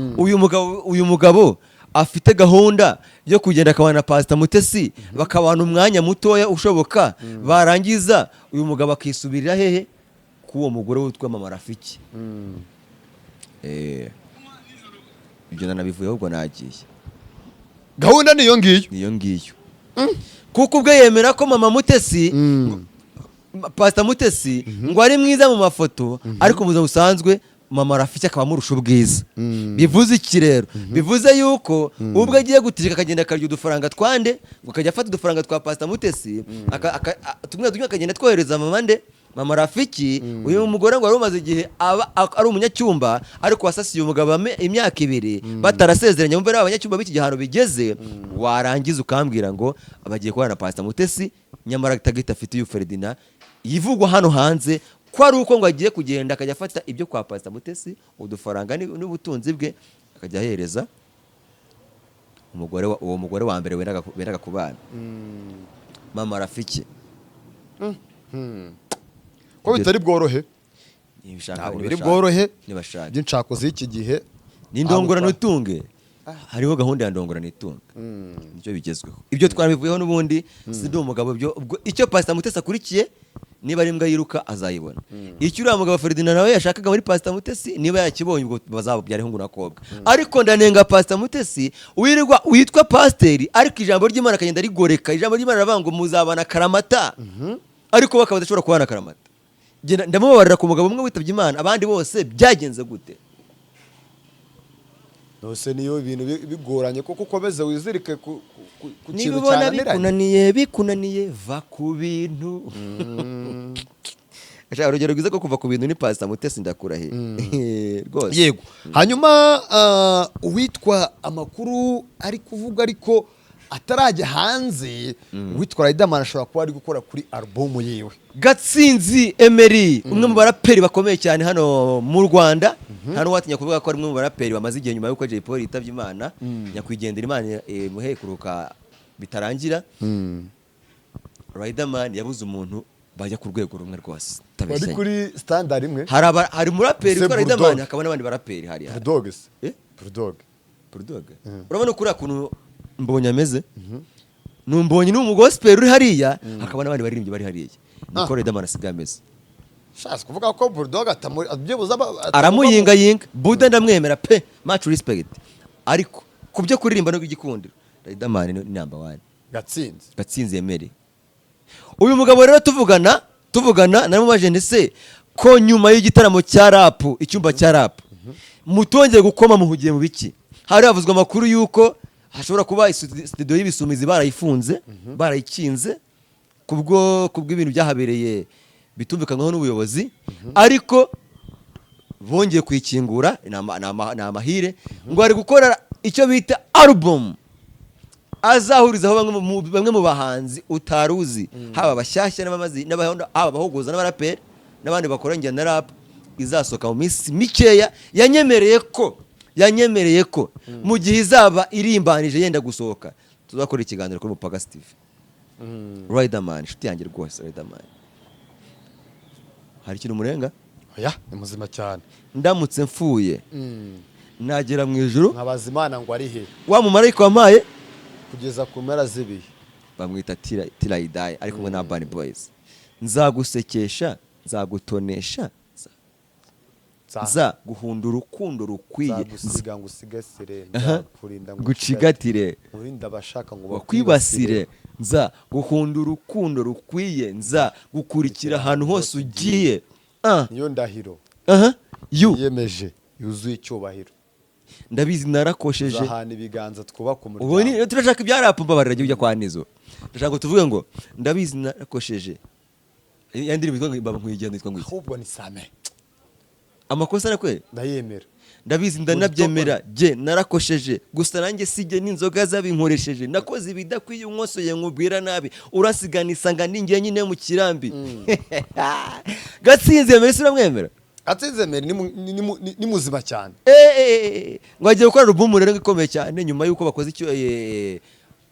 uyu mugabo afite gahunda yo kugenda akabana na Pasita Mutesi, bakabana umwanya mutoya ushoboka, barangiza uyu mugabo akisubirira hehe? K'uwo mugore witwa Mama Rafiki. Eh. Ibyo nanabivuyeho, ubwo nagiye. Gahunda niyo ngiyo. Niyo ngiyo, kuko ubwo yemera ko mama Mutesi, Pasita Mutesi, ngo ari mwiza mu mafoto, ariko mu buzima busanzwe mama Rafiki akaba amurusha ubwiza. Bivuze iki rero? Bivuze yuko ubwo agiye gutirika, akagenda akarya udufaranga twande, ngo akajya afata udufaranga twa Pasita Mutesi, tumwe tumwe akagenda twohereza mama nde? Mama Rafiki. Uyu mugore ngo wari umaze igihe aba ari umunyacyumba, ariko wasasiye umugabo imyaka 2 batarasezeranye. Mumve abanyacyumba b'iki gihano bigeze, warangiza ukambwira ngo bagiye kubana na Pasita Mutesi, nyamara tagita afite uyu Ferdinand yivugwa hano hanze ko ari uko ngo agiye kugenda akajya afata ibyo kwa Pasita Mutesi, udufaranga n'ubutunzi bwe, akajya ahereza umugore uwo mugore wa mbere wendaga kubana, mama Rafiki. Ko bitari bworohe. Nibishaka, Ntabwo biri nibashaka. bworohe. Nibashaka. By'inshako z'iki gihe. Ni ndongorano itunge, hariho gahunda ya ndongorano itunge, nicyo bigezweho. Ibyo twabivuyeho n'ubundi, si ndi umugabo. Ibyo ubwo icyo Pasita Mutesi akurikiye, niba ari imbwa yiruka azayibona. Icyo uriya mugabo Ferdinand nawe yashakaga muri Pasita Mutesi, niba yakibonye, ubwo bazabyara ihungu n'akobwa. Ariko ndanenga Pasita Mutesi wirirwa witwa pasiteri, ariko ijambo ry'Imana akagenda rigoreka. Ijambo ry'Imana riravuga ngo muzabana karamata, ariko bakaba badashobora kubana karamata. Ndamubabarira ku mugabo umwe witabye Imana, abandi bose byagenze gute? Nose niyo ibintu bigoranye kuko ukomeze wizirike ku Niba kintu ubona cyananiranye. bikunaniye, va ku bintu. Ashaka urugero rwiza rwo kuva ku bintu ni Pasita Mutesi, ndakurahiye rwose. Yego. Hanyuma uwitwa, amakuru ari kuvuga ariko atarajya hanze, uwitwa Riderman ashobora kuba ari gukora kuri album yiwe. Gatsinzi Emery, umwe mu baraperi bakomeye cyane hano mu Rwanda, nta n'uwatinya kuvuga ko ari umwe mu baraperi bamaze igihe nyuma y'uko Jay Polly yitabye Imana, nyakwigendera, Imana imuhe kuruka bitarangira. Riderman yabuze umuntu bajya ku rwego rumwe rwose. Bari Utabeshyanye. kuri standard imwe. Hari umuraperi Se witwa Riderman, Bulldog. hakaba n'abandi baraperi hari. Bulldog se? Eh? Bulldog. Bulldog. Urabona kuriya kuntu Mbonye ameze, ni Mbonye, ni umugospel uri hariya, hakaba n'abandi baririmbyi bari hariya, niko Riderman asigaye ameze. Shatse kuvuga ko Bulldog byibuze Aramuyingayinga. Buda ndamwemera pe, much respect, ariko ku byo kuririmba no igikundiro, Riderman ni number one. Gatsinzi. Gatsinzi Emery. Uyu mugabo rero tuvugana naramubaje ndetse ko nyuma y'igitaramo cya rap, icyumba cya rap, mutongeye gukoma, muhugiye mu biki? Hari havuzwe amakuru y'uko hashobora kuba studio y'Ibisumizi barayifunze, barayikinze kubw'ibintu byahabereye bitumvikanyweho n'ubuyobozi, ariko bongeye kuyikingura. Ni amahire ngo ari gukora icyo bita album azahurizaho bamwe mu bahanzi utaruzi, haba abashyashya n'abamazi, haba abahogoza n'abaraperi n'abandi bakora injyana na rap, izasohoka mu minsi mikeya. Yanyemereye ko mu gihe izaba irimbanije yenda gusohoka, tuzakora ikiganiro kuri Mupaka TV. Riderman, inshuti yanjye rwose. Riderman, hari ikintu umurenga? Oya, ni muzima cyane. Ndamutse mfuye nagera mu ijuru, Nkabaza Imana ngo ari he? Wa mumarayika wampaye kugeza ku mpera z'ibihe. Bamwita Tirayidayi, ari kumwe na Urban Boys. Nzagusekesha, nzagutonesha, nza guhunda urukundo rukwiye, Nzagusiga ngo usigasire, Aha. nzakurinda ngo ngucigatire, nkurinda abashaka ngo bakwibasire. Nza guhunda urukundo rukwiye, nza gukurikira ahantu hose ugiye. Ah, Niyo ndahiro aha yu yiyemeje yuzuye icyubahiro. Ndabizi narakosheje. Zahana ibiganza twubaka Ubu umuryango. Turashaka ibya rap, mbabarira, jya ujya kwa Nizo. Ndashaka ngo tuvuge ngo ndabizi narakosheje. Ya ndirimbo yitwa ngo Baba Nkwigenda yitwa ngo iki? Ahubwo ni same. Amakosa nakwe. Ndayemera. Ndabizi, ndanabyemera, jye narakosheje, gusa nanjye sijye n'inzoga zabinkoresheje, nakoze ibidakwiye, unkosoye nkubwira nabi, urasiganisa nga ninjye nyine mu kirambi. Gatsinzi yemera isi, uramwemera? Gatsinzi Emery ni muzima cyane. Ngo agiye gukora alubumu rero ikomeye cyane nyuma y'uko bakoze icyo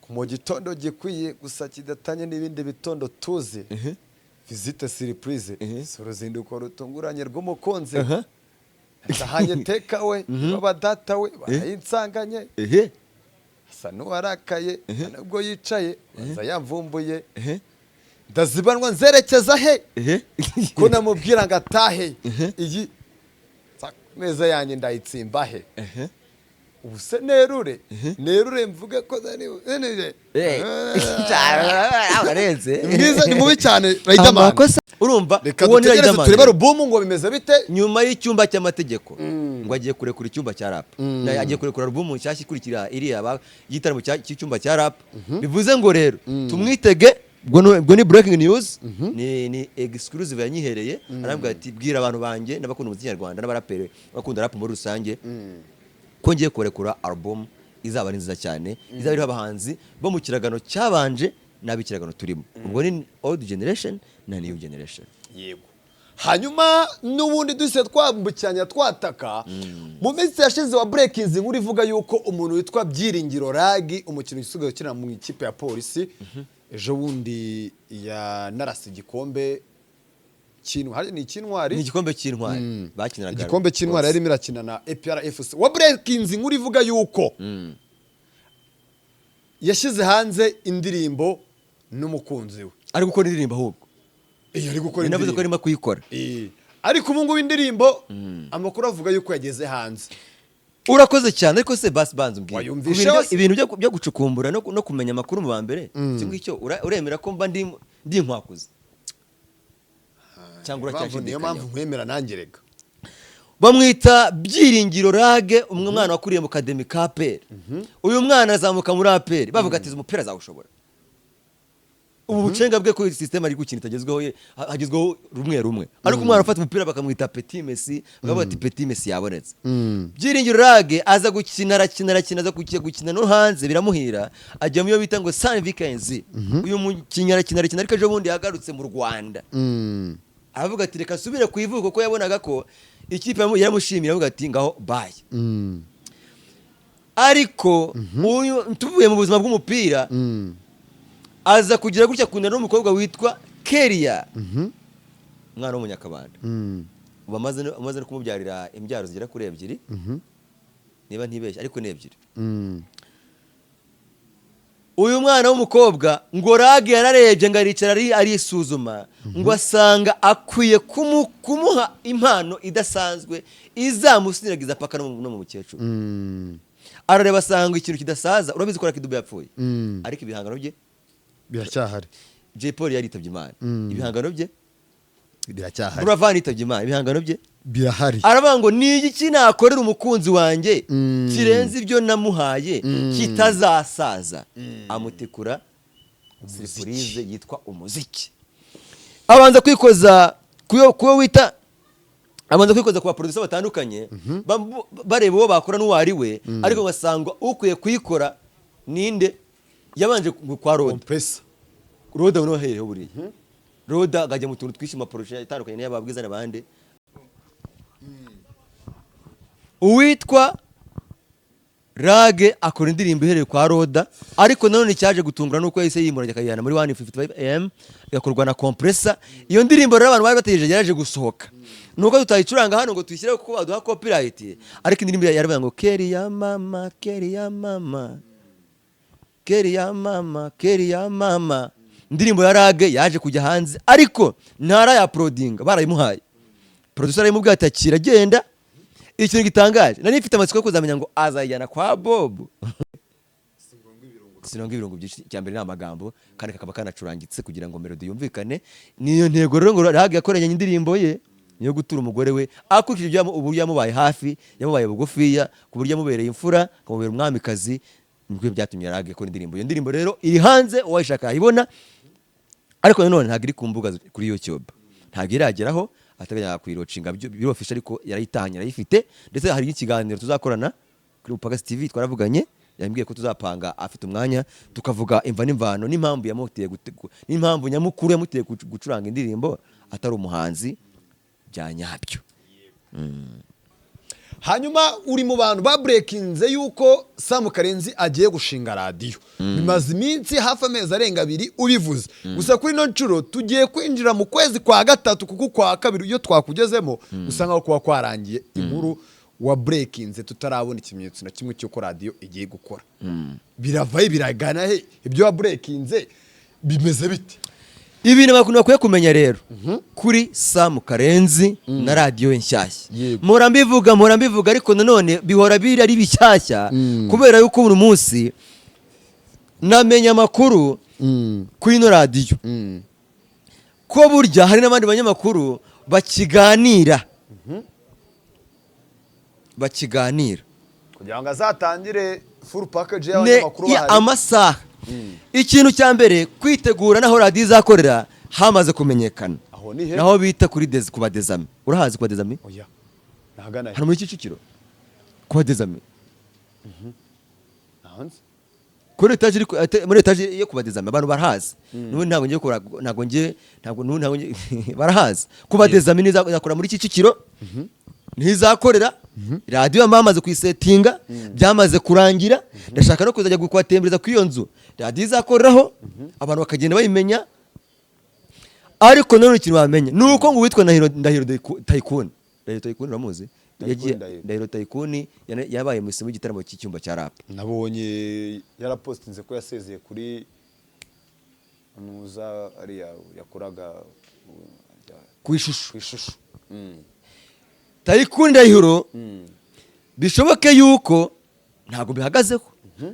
Mu gitondo gikwiye gusa kidatanye n'ibindi bitondo tuzi, visite surprise, si uruzinduko rutunguranye rw'umukunzi. Ntahanye teka we baba data we barayinsanganye, asa n'uwarakaye nubwo yicaye baza yamvumbuye, ndazibanwa nzerekeza he? Ko namubwira ngo atahe, iyi meza yanjye ndayitsimba he? Ubu se nerure mvuge ko Urarenze. Ni mwiza, ni mubi cyane Riderman. Amakosa urumva. Reka Uwo ni dutegereze Riderman. turebe alubumu ngo bimeze bite. Nyuma y'icyumba cy'amategeko ngo agiye kurekura icyumba cya rap. Agiye kurekura alubumu nshyashya ikurikira iriya y'igitaramo cy'icyumba cya rap. Bivuze ngo rero tumwitege. Ubwo ni breaking news, ni exclusive yanyihereye. Arambwira ati: "Bwira abantu banjye n'abakunda umuziki nyarwanda n'abaraperi bakunda rap muri rusange ko ngiye kurekura album izaba ari nziza cyane, izaba iriho abahanzi bo mu kiragano cyabanje n'ab'ikiragano turimo." Ubwo ni old generation na new generation. Yego. Hanyuma n'ubundi duhise twambukiranya twataka mu minsi yashize wa breakinze inkuru ivuga yuko umuntu witwa Byiringiro Lague, umukinnyi usigaye ukina mu ikipe ya Polisi, ejo bundi yanarase igikombe cy'intwari, ni icy'intwari. Ni igikombe cy'intwari bakiniraga. Igikombe cy'intwari yarimo irakina na APR FC. Wa breakinze inkuru ivuga yuko yashyize hanze indirimbo n'umukunzi we. Ari gukora indirimbo ahubwo. Iyo ari gukora Navuze ko indirimbo. arimo kuyikora. Ariko ubu ngubu indirimbo amakuru avuga yuko yageze hanze. Urakoze cyane. Ariko se basi banza umbwire. Wayumvishe Ibintu wose? Ibintu byo gucukumbura no kumenya amakuru mu ba mbere, icyo ngicyo uremera ko mba ndi inkwakuzi cyangwa Niyo mpamvu uracyashidikanyaho? nkwemera nanjye rega. Bamwita Byiringiro Lague, umwe mwana wakuriye mu academy ka APR. Uyu mwana azamuka muri APR bavuga ati: "Umupira azawushobora." Ubu bucenga bwe ko system ari gukina itagezweho, hagezweho rumwe rumwe, ariko umwana ufata umupira bakamwita Petit Messi, bakavuga ati: "Petit Messi yabonetse." Byiringiro Lague aza gukina, arakina, arakina, aza kujya gukina no hanze biramuhira, ajya mu yo bita ngo San Vikings. Uyu mukinnyi arakina, arakina, ariko ejo bundi yagarutse mu Rwanda, aravuga ati: "Reka asubire ku ivuko," kuko yabonaga ko ikipe yaramushimiye, aravuga ati: "Ngaho bayi." Ariko uyu tuvuye mu buzima bw'umupira, aza kugira gutya akundana n'umukobwa witwa Keria, umwana w'umunyakabanda. Ubu amaze no kumubyarira imbyaro zigera kuri ebyiri, niba ntibeshye, ariko ni ebyiri. Uyu mwana w'umukobwa ngo Lague yararebye, ngo aricara arisuzuma, ngo asanga akwiye kumuha impano idasanzwe izamusiniragiza paka no mu mukecuru. Arareba asanga ikintu kidasaza. Urabizi ko Lucky Dube yapfuye, ariko ibihangano bye biracyahari. Jay Polly yaritabye Imana, ibihangano bye biracyahari. Buravan yitabye Imana, ibihangano bye birahari. Aravuga ngo: "Ni igiki nakorera umukunzi wanjye kirenze ibyo namuhaye, kitazasaza?" Amutikura surprise yitwa umuziki. Abanza kwikoza kuyo wita, abanza kwikoza ku baproducer batandukanye, bareba uwo bakora n'uwo ari we, ariko ugasanga ukwiye kuyikora ninde? Yabanje kwa Roda. Compressor. Roda niwe wahereyeho. Buriya Roda akajya mu tuntu twinshi, maporoshe atandukanye n'iy'ababwiza n'abandi. Uwitwa Lague akora indirimbo ihereye kwa Roda, ariko nanone cyaje gutungura nuko yahise yimura akayijyana muri 155 AM, igakorwa na Compressor. Iyo ndirimbo rero abantu bari bategereje yaraje gusohoka, nuko tutayicuranga hano ngo tuyishyireho kuko baduha copyright. Ariko indirimbo yaravuga ngo: "Keri ya mama, keri ya mama, keri ya mama, keri ya mama." Indirimbo ya Lague yaje kujya hanze, ariko ntarayaprodinga, barayimuhaye. Producer arayimubwira ati: "Akira, agenda." Ikintu gitangaje, nari mfite amatsiko yo kuzamenya ngo azayijyana kwa Bob. Sinonga ibirungo byinshi. Icya mbere ni amagambo, kandi kakaba kanacurangitse kugira ngo melody yumvikane. Niyo ntego rero ngo Lague yakoranye indirimbo ye niyo gutura umugore we, akurikije uburyo yamubaye hafi, yamubaye bugufiya, ku buryo yamubereye imfura, akamubera umwamikazi. Nibwo byatumye Lague akora indirimbo. Iyo ndirimbo rero iri hanze, uwayishaka yayibona, ariko nanone ntabwo iri ku mbuga kuri YouTube, ntabwo irageraho, ateganya kuyilaunchinga biri official, ariko yarayitahanye, arayifite. Ndetse hari n'ikiganiro tuzakorana kuri Mupagasi TV, twaravuganye, yambwiye ko tuzapanga afite umwanya, tukavuga imva n'imvano n'impamvu yamuteye n'impamvu nyamukuru yamuteye gucuranga indirimbo atari umuhanzi bya nyabyo. Hanyuma uri mu bantu babreakinze yuko Sam Karenzi agiye gushinga radiyo. Bimaze iminsi hafi amezi arenga 2 ubivuze. Gusa kuri ino nshuro tugiye kwinjira mu kwezi kwa gatatu, kuko kwa kabiri iyo twakugezemo usanga kuba kwarangiye. Inkuru wa breakinze tutarabona ikimenyetso na kimwe cy'uko radiyo igiye gukora. Biravahe, biragana he? Ibyo wa breakinze bimeze bite? Ibintu abantu bakwiye kumenya rero kuri Sam Karenzi na radiyo ye nshyashya, mpora mbivuga, ariko nanone bihora biri ari bishyashya, kubera yuko buri munsi namenya amakuru kuri ino radiyo ko burya hari n'abandi banyamakuru bakiganira kugira ngo azatangire full package ne y'abanyamakuru ya bahari. Amasaha, ikintu cya mbere, kwitegura n'aho radiyo izakorera hamaze kumenyekana. Aho ni he? Naho bita kuri Dezi, kuba Dezami. Urahazi kuba Dezami? Oya, nahagana he? Hano muri Kicukiro, kuba Dezami. Ntaho nzi. Kuri etaje iri muri etaje yo kuba Dezami, abantu barahazi. N'ubu ntabwo ngiye kura, ntabwo ngiye, ntabwo n'ubu ntabwo ngiye, barahazi kuba Dezami. Izakora muri Kicukiro, ntizakorera radiyo. Bamaze kuyisetinga, byamaze kurangira. Ndashaka no kuzajya kubatembereza kuri iyo nzu radiyo izakoreraho, abantu bakagenda bayimenya. Ariko nanone ikintu bamenya ni uko ngo uwitwa Ndahiro Tayikuni, Ndahiro Tayikuni uramuzi? Tayikuni Ndahiro. Ndahiro Tayikuni yabaye mu isimu y'igitaramo cy'icyumba cya rap. Nabonye yarapostinze ko yasezeye kuri nuza ariya yakoraga ku ishusho. Ku ishusho. Tayikuni Ndahiro, bishoboke yuko ntabwo bihagazeho,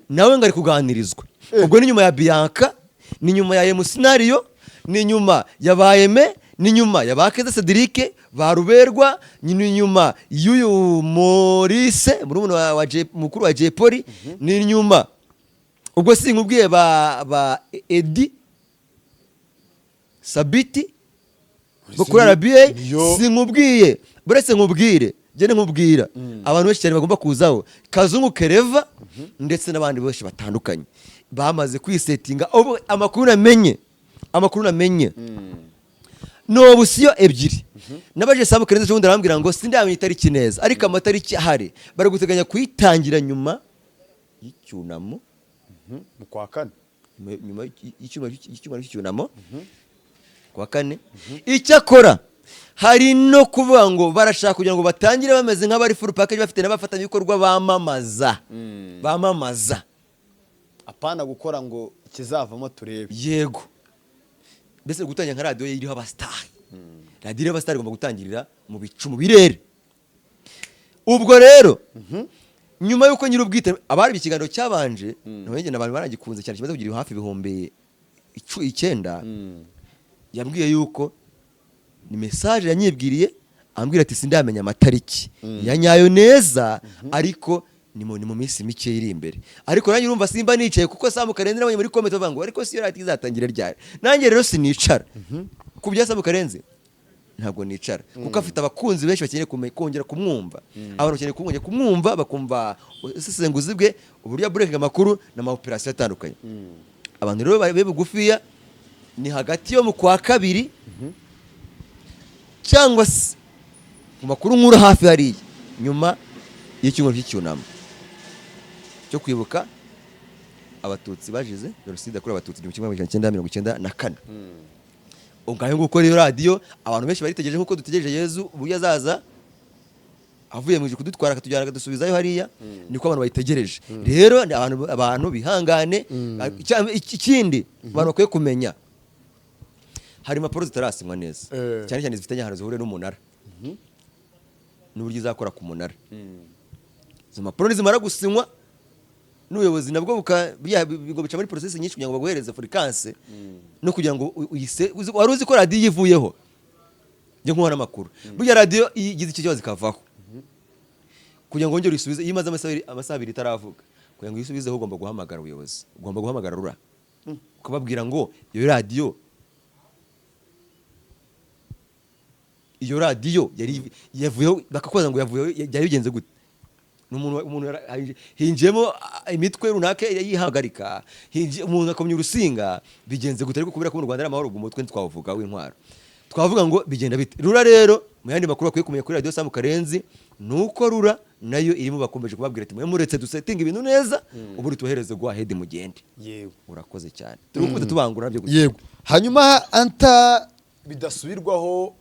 nawe ngo ari kuganirizwa. Ubwo ni nyuma ya Bianca, ni nyuma ya Emusinario, ni nyuma ya Bayeme, ni nyuma ya Bakeza Cedric ba Ruberwa, ni nyuma y'uyu Maurice murumuna wa mukuru wa Jay Polly, ni nyuma ubwo sinkubwiye ba Edi Sabiti bo kuri RBA. Sinkubwiye, buretse nkubwire, gende nkubwira abantu benshi cyane bagomba kuzaho, Kazungu Kereva ndetse n'abandi benshi batandukanye bamaze kwisetinga. Ubu amakuru namenye ni option ebyiri. Nabaje Samu Karenzi ejo bundi, arambwira ngo sindamenya itariki neza, ariko amatariki ahari bari guteganya kuyitangira nyuma y'icyunamo. Mu kwa kane. Nyuma y'icyumweru cy'icyunamo, kuwa kane. Icyakora hari no kuvuga ngo barashaka kugira ngo batangire bameze nk'abari full package, bafite n'abafatanyabikorwa bamamaza. Apana gukora ngo ikizavamo turebe. Yego, mbese gutangira nka radiyo iriho abasitari. Radiyo iriho abasitari igomba gutangirira mu bicu, mu birere. Ubwo rero nyuma y'uko nyir'ubwite abari ikiganiro cyabanje, nabonye abantu baragikunze cyane, kimaze kugira hafi 9000, yambwiye yuko ni message yanyibwiriye, ambwira ati sindamenya amatariki ya nyayo neza, ariko ni mu minsi mike iri imbere. Ariko nanjye urumva simba nicaye, kuko Samu Karenzi nabonye muri comment bavuga ngo ariko si yo radiyo izatangira ryari? Nanjye rero sinicara ku bya Samu Karenzi, ntabwo nicara, kuko afite abakunzi benshi bakeneye kongera kumwumva. Abantu bakeneye kongera kumwumva, bakumva ubusesenguzi bwe, uburyo aburekinga amakuru n'ama operation atandukanye. Abantu rero babe bugufiya, ni hagati yo mu kwa kabiri cyangwa se mu makuru nkuru hafi hariya nyuma y'icyumweru cy'icyunamo cyo kwibuka Abatutsi bazize Jenoside yakorewe Abatutsi 1994. Ubwo nguko rero radiyo abantu benshi baritegereje nk'uko dutegereje Yezu uburyo azaza avuye mu ijuru kudutwara, akatujyana, akadusubizayo hariya, niko abantu bayitegereje. Rero ni abantu bihangane. Ikindi abantu bakwiye kumenya, hari impapuro zitarasinywa neza, cyane cyane zifitanye ahantu zihuriye n'umunara n'uburyo izakora ku munara. Izo mpapuro nizimara gusinywa n'ubuyobozi, nabwo bigo bica muri process nyinshi kugira ngo baguhereze fréquence no kugira ngo uyise. Wari uzi ko radiyo ivuyeho? Njye nkuha n'amakuru, burya radiyo iyo igize icyo kibazo ikavaho, kugira ngo wongere uyisubize, iyo imaze amasaha 2 itaravuga, kugira ngo uyisubizeho ugomba guhamagara ubuyobozi, ugomba guhamagara RURA, ukababwira ngo iyo radiyo yari yavuyeho, bakakubaza ngo yavuyeho byari bigenze gute? Ni umuntu hinjiyemo imitwe runaka yihagarika, umuntu akomya urusinga, bigenze gute? Ariko kubera ko mu Rwanda ari amahoro, ubwo umutwe ntitwavuga w'intwaro, twavuga ngo bigenda bite? RURA rero, mu yandi makuru bakwiye kumenya kuri radiyo Samu Karenzi, ni uko RURA nayo irimo, bakomeje kubabwira ati mwe muretse dusetinga ibintu neza, ubundi tubahereze go ahead mugende. Urakoze cyane, turi gukunda tubangura nabyo gusa. Yego, hanyuma anta bidasubirwaho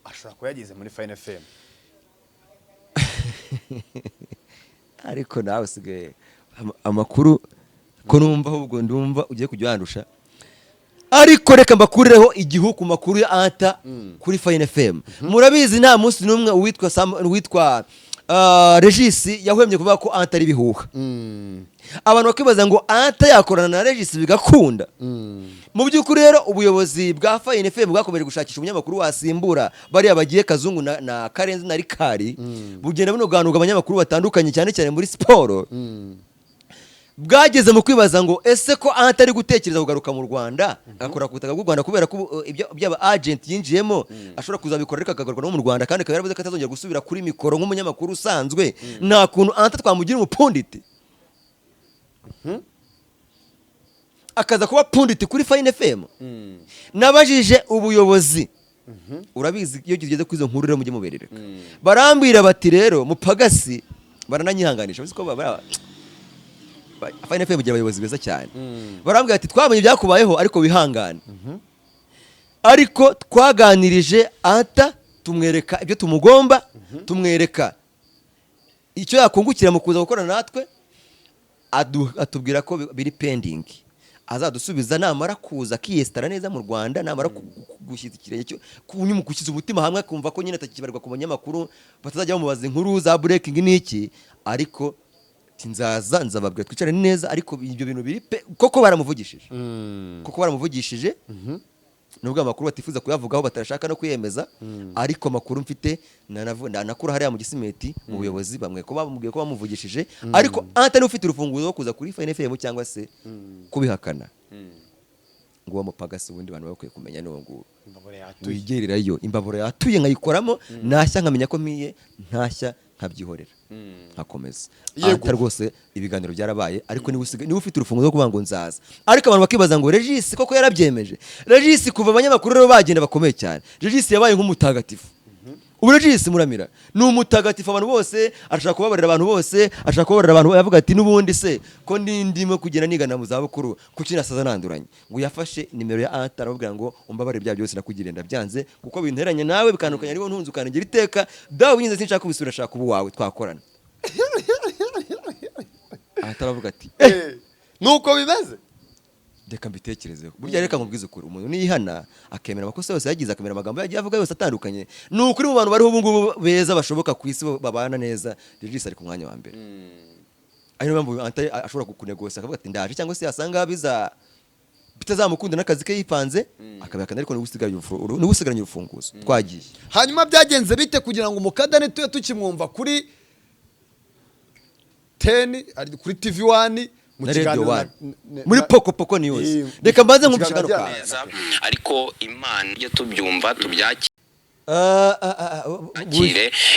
ashobora kuba yageze muri Fine FM. Ariko nawe usigaye amakuru ko numva, ahubwo ndumva ugiye kujya wandusha. Ariko reka mbakurireho igihu ku makuru ya Anta kuri Fine FM. Murabizi, nta munsi n'umwe uwitwa uwitwa Regis yahwemye kuvuga ko Anta ari ibihuha. Abantu bakibaza ngo Anta yakorana na Regis bigakunda. Mu by'ukuri rero, ubuyobozi bwa Fine FM bwakomeje gushakisha umunyamakuru wasimbura bariya bagiye, Kazungu na Karenzi na Rikari. Bugenda bunoganuga abanyamakuru batandukanye, cyane cyane muri siporo. Bwageze mu kwibaza ngo ese ko Anta ari gutekereza kugaruka mu Rwanda, agakora ku butaka bw'u Rwanda, kubera ko ibyo byaba agent yinjiyemo ashobora kuzabikora, ariko akagaruka no mu Rwanda, kandi akaba yaravuze ko atazongera gusubira kuri mikoro nk'umunyamakuru usanzwe, nta kuntu Anta twamugira umupundit, akaza kuba pundit kuri Fine FM? Nabajije ubuyobozi, urabizi iyo tugeze kuri izo nkuru rero mujye muberereka, barambwira bati rero mupagasi, barananyihanganisha. Uzi ko Fine FM igira abayobozi beza cyane. Barambwira ati twabonye ibyakubayeho, ariko wihangane, ariko twaganirije Anta, tumwereka ibyo tumugomba, tumwereka icyo yakungukira mu kuza gukorana natwe, atubwira ko biri pending, azadusubiza namara kuza akiyesitara neza mu Rwanda, namara gushyitsa ikirenge cyo gushyiza umutima hamwe, akumva ko nyine atakibarirwa ku banyamakuru, batazajya bamubaza inkuru za breaking n'iki. Ariko ati nzaza nzababwira twicare neza, ariko ibyo bintu biri pe koko baramuvugishije, koko baramuvugishije, nubwo amakuru batifuza kuyavugaho, batarashaka no kuyemeza. Ariko amakuru mfite nanakura hariya mu Gisimeti mu buyobozi, bamwe ko bamubwiye ko bamuvugishije, ariko Anta niwe ufite urufunguzo rwo kuza kuri Fine FM cyangwa se kubihakana. Ngo uwo mupagasi ubundi abantu bakwiye kumenya n'uwo nguwo wigererayo imbabura yatuye, nkayikoramo, nashya nkamenya ko mpiye, ntashya nkabyihorera nkakomeza. Yego. Anta rwose ibiganiro byarabaye, ariko niwe ufite urufunguzo rwo kuvuga ngo nzaza. Ariko abantu bakibaza ngo Regis koko yarabyemeje? Regis, kuva abanyamakuru rero bagenda bakomeye cyane, Regis yabaye nk'umutagatifu. Ubu Regis Muramira ni umutagatifu, abantu bose arashaka kubabarira, abantu bose ashaka kubabarira. Abantu yavuga ati n'ubundi se ko ndimo kugenda nigana mu zabukuru, kuki nasaza nanduranye? Ngo yafashe nimero ya Anta, aramubwira ngo umbabarire, bya byose nakugiriye ndabyanze, kuko binteranye nawe bikandukanya, ariwo ntunze ukangira iteka dawe winze, sinshaka kubisubira, ashaka kuba uwawe twakorana. Anta aravuga ati eh. Nuko bimeze. Reka mbitekerezeho. Burya reka nkubwize ukuri, umuntu niyihana, akemera amakosa yose yagize, akemera amagambo yagiye avuga yose atandukanye, ni ukuri mu bantu bariho ubu ngubu beza bashoboka ku isi babana neza, Regis ari ku mwanya wa mbere. Ari niyo mpamvu Anta ashobora kukunegosa akavuga ati ndaje, cyangwa se yasanga biza bitazamukunda n'akazi ke yipanze akabihakana, ariko niwe usigaranye urufunguzo. Twagiye. Hanyuma byagenze bite kugira ngo umukadani tube tukimwumva kuri 10, ari kuri TV 1 mu Na Radio kiganiro One muri Poko Poko News? Reka mbanze nkumvishe kano kiganiro kantu. Neza, ariko Imana ibyo tubyumva tubyakire,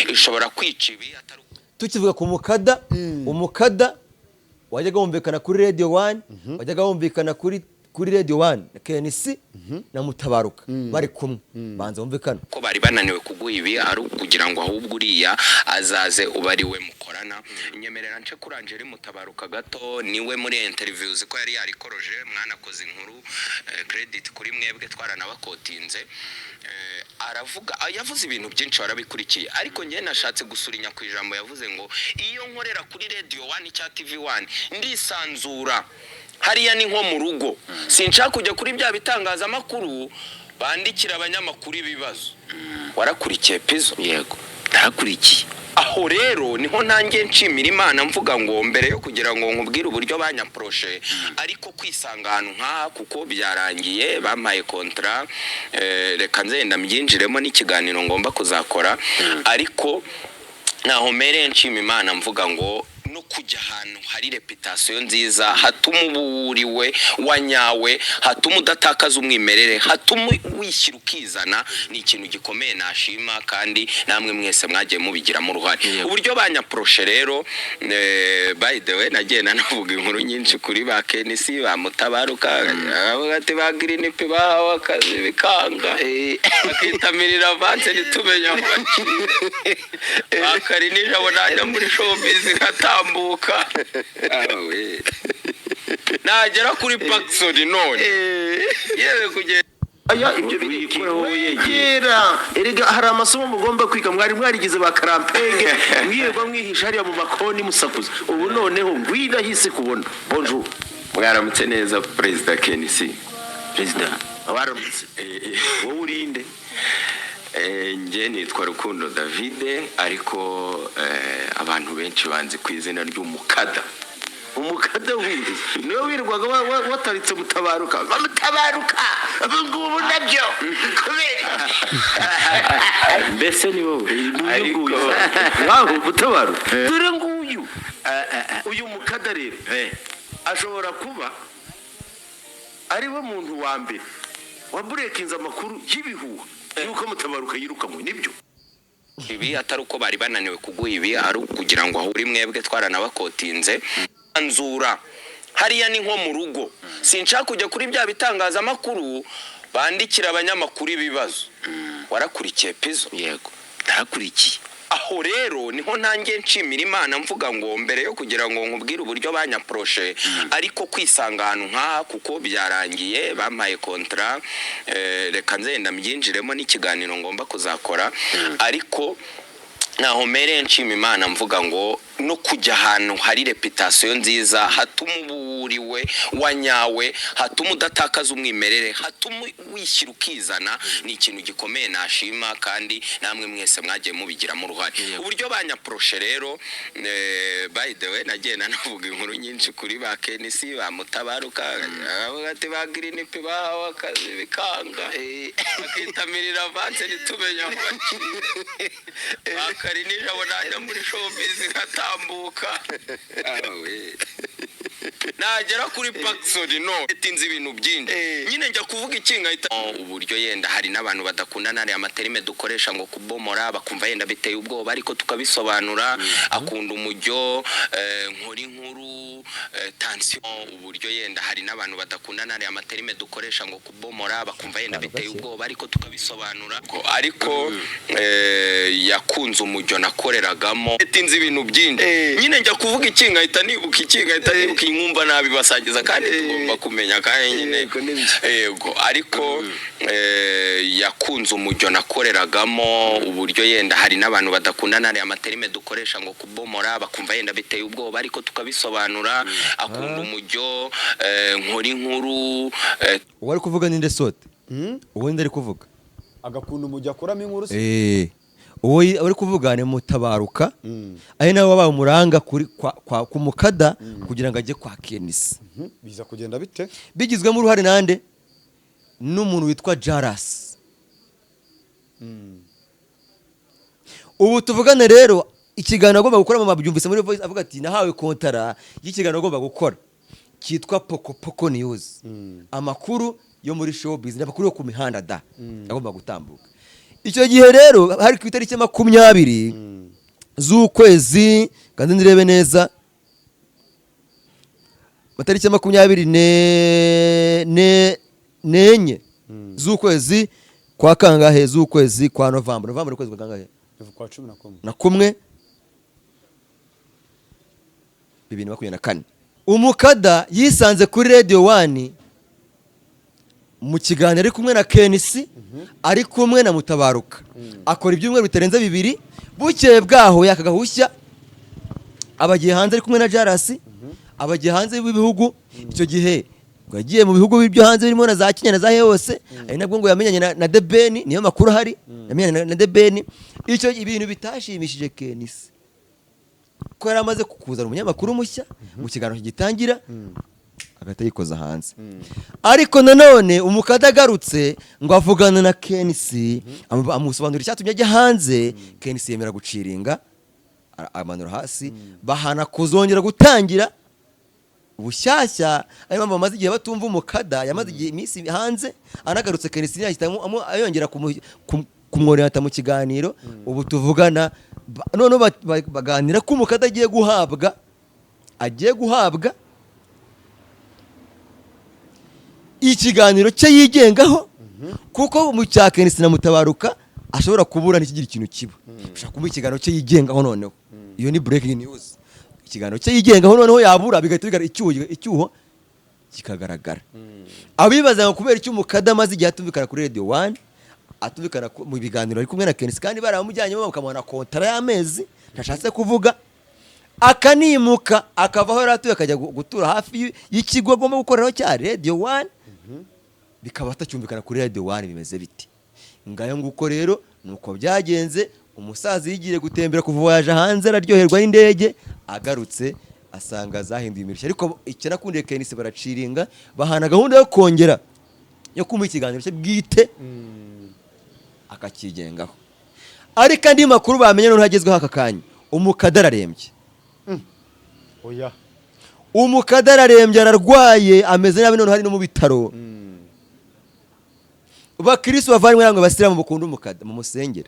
ishobora kwica ibi atari Tukivuga ku mukada, umukada wajyaga wumvikana kuri Radio One, wajyaga wumvikana kuri Radio One, KNC na Mutabaruka bari kumwe, banza wumvikana. Ko bari bananiwe kuguha ibi ari ukugira ngo ahubwo uriya azaze uba ari we mukorana. Nyemerera nce kuri Angeli Mutabaruka gato, niwe muri interviews ko yari yarikoroje, mwanakoze inkuru, credit kuri mwebwe, twaranabakotinze. Aravuga, yavuze ibintu byinshi warabikurikiye, ariko njye nashatse gusurinya ku ijambo yavuze ngo iyo nkorera kuri Radio 1 cya TV 1 ndisanzura, hariya ni nko mu rugo, sinshaka kujya kuri bya bitangazamakuru bandikira abanyamakuru ibibazo. Warakurikiye, Pizo? Yego, narakurikiye. Aho rero niho ntangiye nshimira Imana, mvuga ngo mbere yo kugira ngo nkubwire uburyo banyaporoshe, ariko kwisanga ahantu nk'aha, kuko byarangiye bampaye contrat, reka nzenda mbyinjiremo n'ikiganiro ngomba kuzakora, ariko naho mere nshima Imana, mvuga ngo no kujya ahantu hari reputation nziza hatuma uba wuriwe wanyawe, hatuma udatakaza umwimerere, hatuma wishyira ukizana, ni ikintu gikomeye nashima, kandi namwe mwese mwagiye mubigiramo uruhare uburyo banyaporoshe. Rero by the way, nagiye nanavuga inkuru nyinshi kuri ba Kenisi, ba Mutabaruka, avuga ati ba Green P bahawe akazi bikanga, bakitamirira avance, ntitumenye aho baciye, ba Karinijabo, najya muri showbiz nkatambuka. Awe. Nagera kuri Pacson none yewe kugenda. Aya, ibyo Wikoraho wiyegera. birikera. Erega hari amasomo mugomba kwiga. Mwari mwarigize ba karampege, mwirirwa mwihisha hariya mu makoni musakuza. Ubu noneho ngwino ahise kubona. Bonjour. Mwaramutse neza, Perezida Kenisi. Perezida, waramutse. Wowe urinde? Njye nitwa Rukundo Davide, ariko abantu benshi banzi ku izina ry'Umukada. Umukada wundi niwe wirirwaga wataritse Mutabaruka, Mutabaruka ubu ngubu nabyo kubera Mbese ni wowe? Ariko nkaho Mutabaruka, dore nguyu uyu mukada rero ashobora kuba ari we muntu wa mbere waburekinze amakuru y'ibihuha yuko Mutabaruka yirukanwe, nibyo? Ibi atari uko bari bananiwe kuguha ibi, ari ukugira ngo aho uri mwebwe twaranabakotinze nzura hariya ni nko mu rugo. Sinshaka kujya kuri bya bitangazamakuru bandikira abanyamakuru ibibazo. Warakurikiye Pizo? Yego, narakurikiye. Aho rero niho ntangiye nshimira Imana, mvuga ngo mbere yo kugira ngo nkubwire uburyo banyaporoshe, ariko kwisanga ahantu nk'aha, kuko byarangiye bampaye contrat, reka nzenda mbyinjiremo n'ikiganiro ngomba kuzakora, ariko naho mere nshima Imana, mvuga ngo no kujya ahantu hari réputation nziza hatuma uba uriwe wanyawe, hatuma udatakaza umwimerere, hatuma wishyira ukizana, ni ikintu gikomeye nashima, kandi namwe mwese mwagiye mubigiramo uruhare uburyo banyaporoshe rero. By the way, nagiye nanavuga inkuru nyinshi kuri ba Kenisi, ba Mutabaruka, bavuga ati ba Green P bahawe akazi bikanga, bakitamirira avance, ntitumenye aho baciye, bakari nijabo, najya muri showbiz nkatambuka nagera kuri Pacson, no tinze ibintu byinshi nyine njya kuvuga iki ngahita uburyo yenda hari n'abantu badakunda ariya ma terme dukoresha ngo kubomora, bakumva yenda biteye ubwoba, ariko tukabisobanura. Akunda umujyo, nkora inkuru, tension, uburyo yenda hari n'abantu badakunda ariya ma terme dukoresha ngo kubomora, bakumva yenda biteye ubwoba, ariko tukabisobanura. Ariko yakunze umujyo nakoreragamo, tinze ibintu byinshi nyine njya kuvuga iki ngahita nibuka iki ngahita nibuka iyi, nkumva nabibasangiza, kandi tugomba kumenya kandi nyine. Yego, ariko yakunze umujyo nakoreragamo, uburyo yenda hari n'abantu badakunda ariya ma terme dukoresha ngo kubomora, bakumva yenda biteye ubwoba, ariko tukabisobanura. Akunda umujyo, nkora inkuru, Uwo ari kuvuga ninde sote? Uwo ninde ari kuvuga? Agakunda umujyi akuramo inkuru se? Uwo ari kuvuga ni Mutabaruka, ari nawe wabaye umuranga kuri kwa ku Mukada kugira ngo ajye kwa Kenisi. Biza kugenda bite? Bigizwemo uruhare nande? N'umuntu witwa Jarasi. Ubu tuvugane rero, ikiganiro agomba gukora, mama byumvise muri voice avuga ati nahawe contrat y'ikiganiro agomba gukora cyitwa Poko Poko News, amakuru yo muri showbiz, amakuru yo ku mihanda da agomba gutambuka. Icyo gihe rero hari ku itariki 20 z'ukwezi, kandi ndirebe neza, amatariki ya 24 z'ukwezi kwa kangahe? Z'ukwezi kwa November. November ni ukwezi kwa kangahe? Kwa 11. Na kumwe, 2024, Umukada yisanze kuri Radio One mu kiganiro ari kumwe na Kenisi, ari kumwe na Mutabaruka, akora ibyumweru bitarenze 2. Bukeye bwaho yakagahushya abagiye hanze ari kumwe na Jarasi, abagiye hanze y'ibihugu. Icyo gihe ngo yagiye mu bihugu byo hanze birimo na za Kenya na za hehe hose, ari nabwo ngo yamenyanye na The Ben, niyo makuru ahari, yamenyanye na The Ben. Icyo ibintu bitashimishije Kenisi, ko yari amaze kuzana umunyamakuru mushya mu kiganiro gitangira agahita yikoza hanze. Ariko nanone Umukada agarutse ngo avugana na Kenisi, amusobanurira icyatumye ajya hanze. Kenisi yemera guciringa, amanura hasi, bahana kuzongera gutangira bushyashya. Ariyo mpamvu bamaze igihe batumva Umukada, yamaze igihe iminsi hanze. Anagarutse, Kenisi yahita yongera kumworenta mu kiganiro. Ubu tuvugana noneho baganira ko Umukada agiye guhabwa ikiganiro cye yigengaho, kuko mu cya Kenisi na Mutabaruka ashobora kubura ntikigira ikintu kiba. Ushobora kumuha ikiganiro cye yigengaho. Noneho iyo ni breaking news. Ikiganiro cye yigengaho, noneho yabura bigahita bigaragara, icyuho kikagaragara. Abibaza ngo kubera icyo Umukada amaze igihe atumvikana kuri Radio One, atumvikana mu biganiro ari kumwe na Kenisi, kandi baramujyanyemo bakamuha na contrat y'amezi ntashatse kuvuga, akanimuka akava aho yari atuye akajya gutura hafi y'ikigo agomba gukoreraho cya Radio One. Bikaba atacyumvikana kuri Radio One, bimeze biti? Ngayo nguko rero nuko byagenze. Umusaza yigiriye gutembera kuva waje hanze, araryoherwa n'indege, agarutse asanga zahinduye imirishyo. Ariko icyo nakundiye KNC, baraciringa, bahana gahunda yo kongera yo kumuha ikiganiro cye bwite akakigengaho. Ariko andi makuru bamenye noneho agezweho aka kanya, umukada ararembye. Oya. Umukada ararembye, ararwaye, ameze nabi, noneho ari no mu bitaro. Bakirisitu bavandimwe namwe basilamu mukunda umukada, mumusengere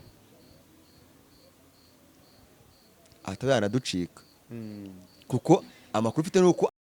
ataba yanaducika, kuko amakuru ufite ni uko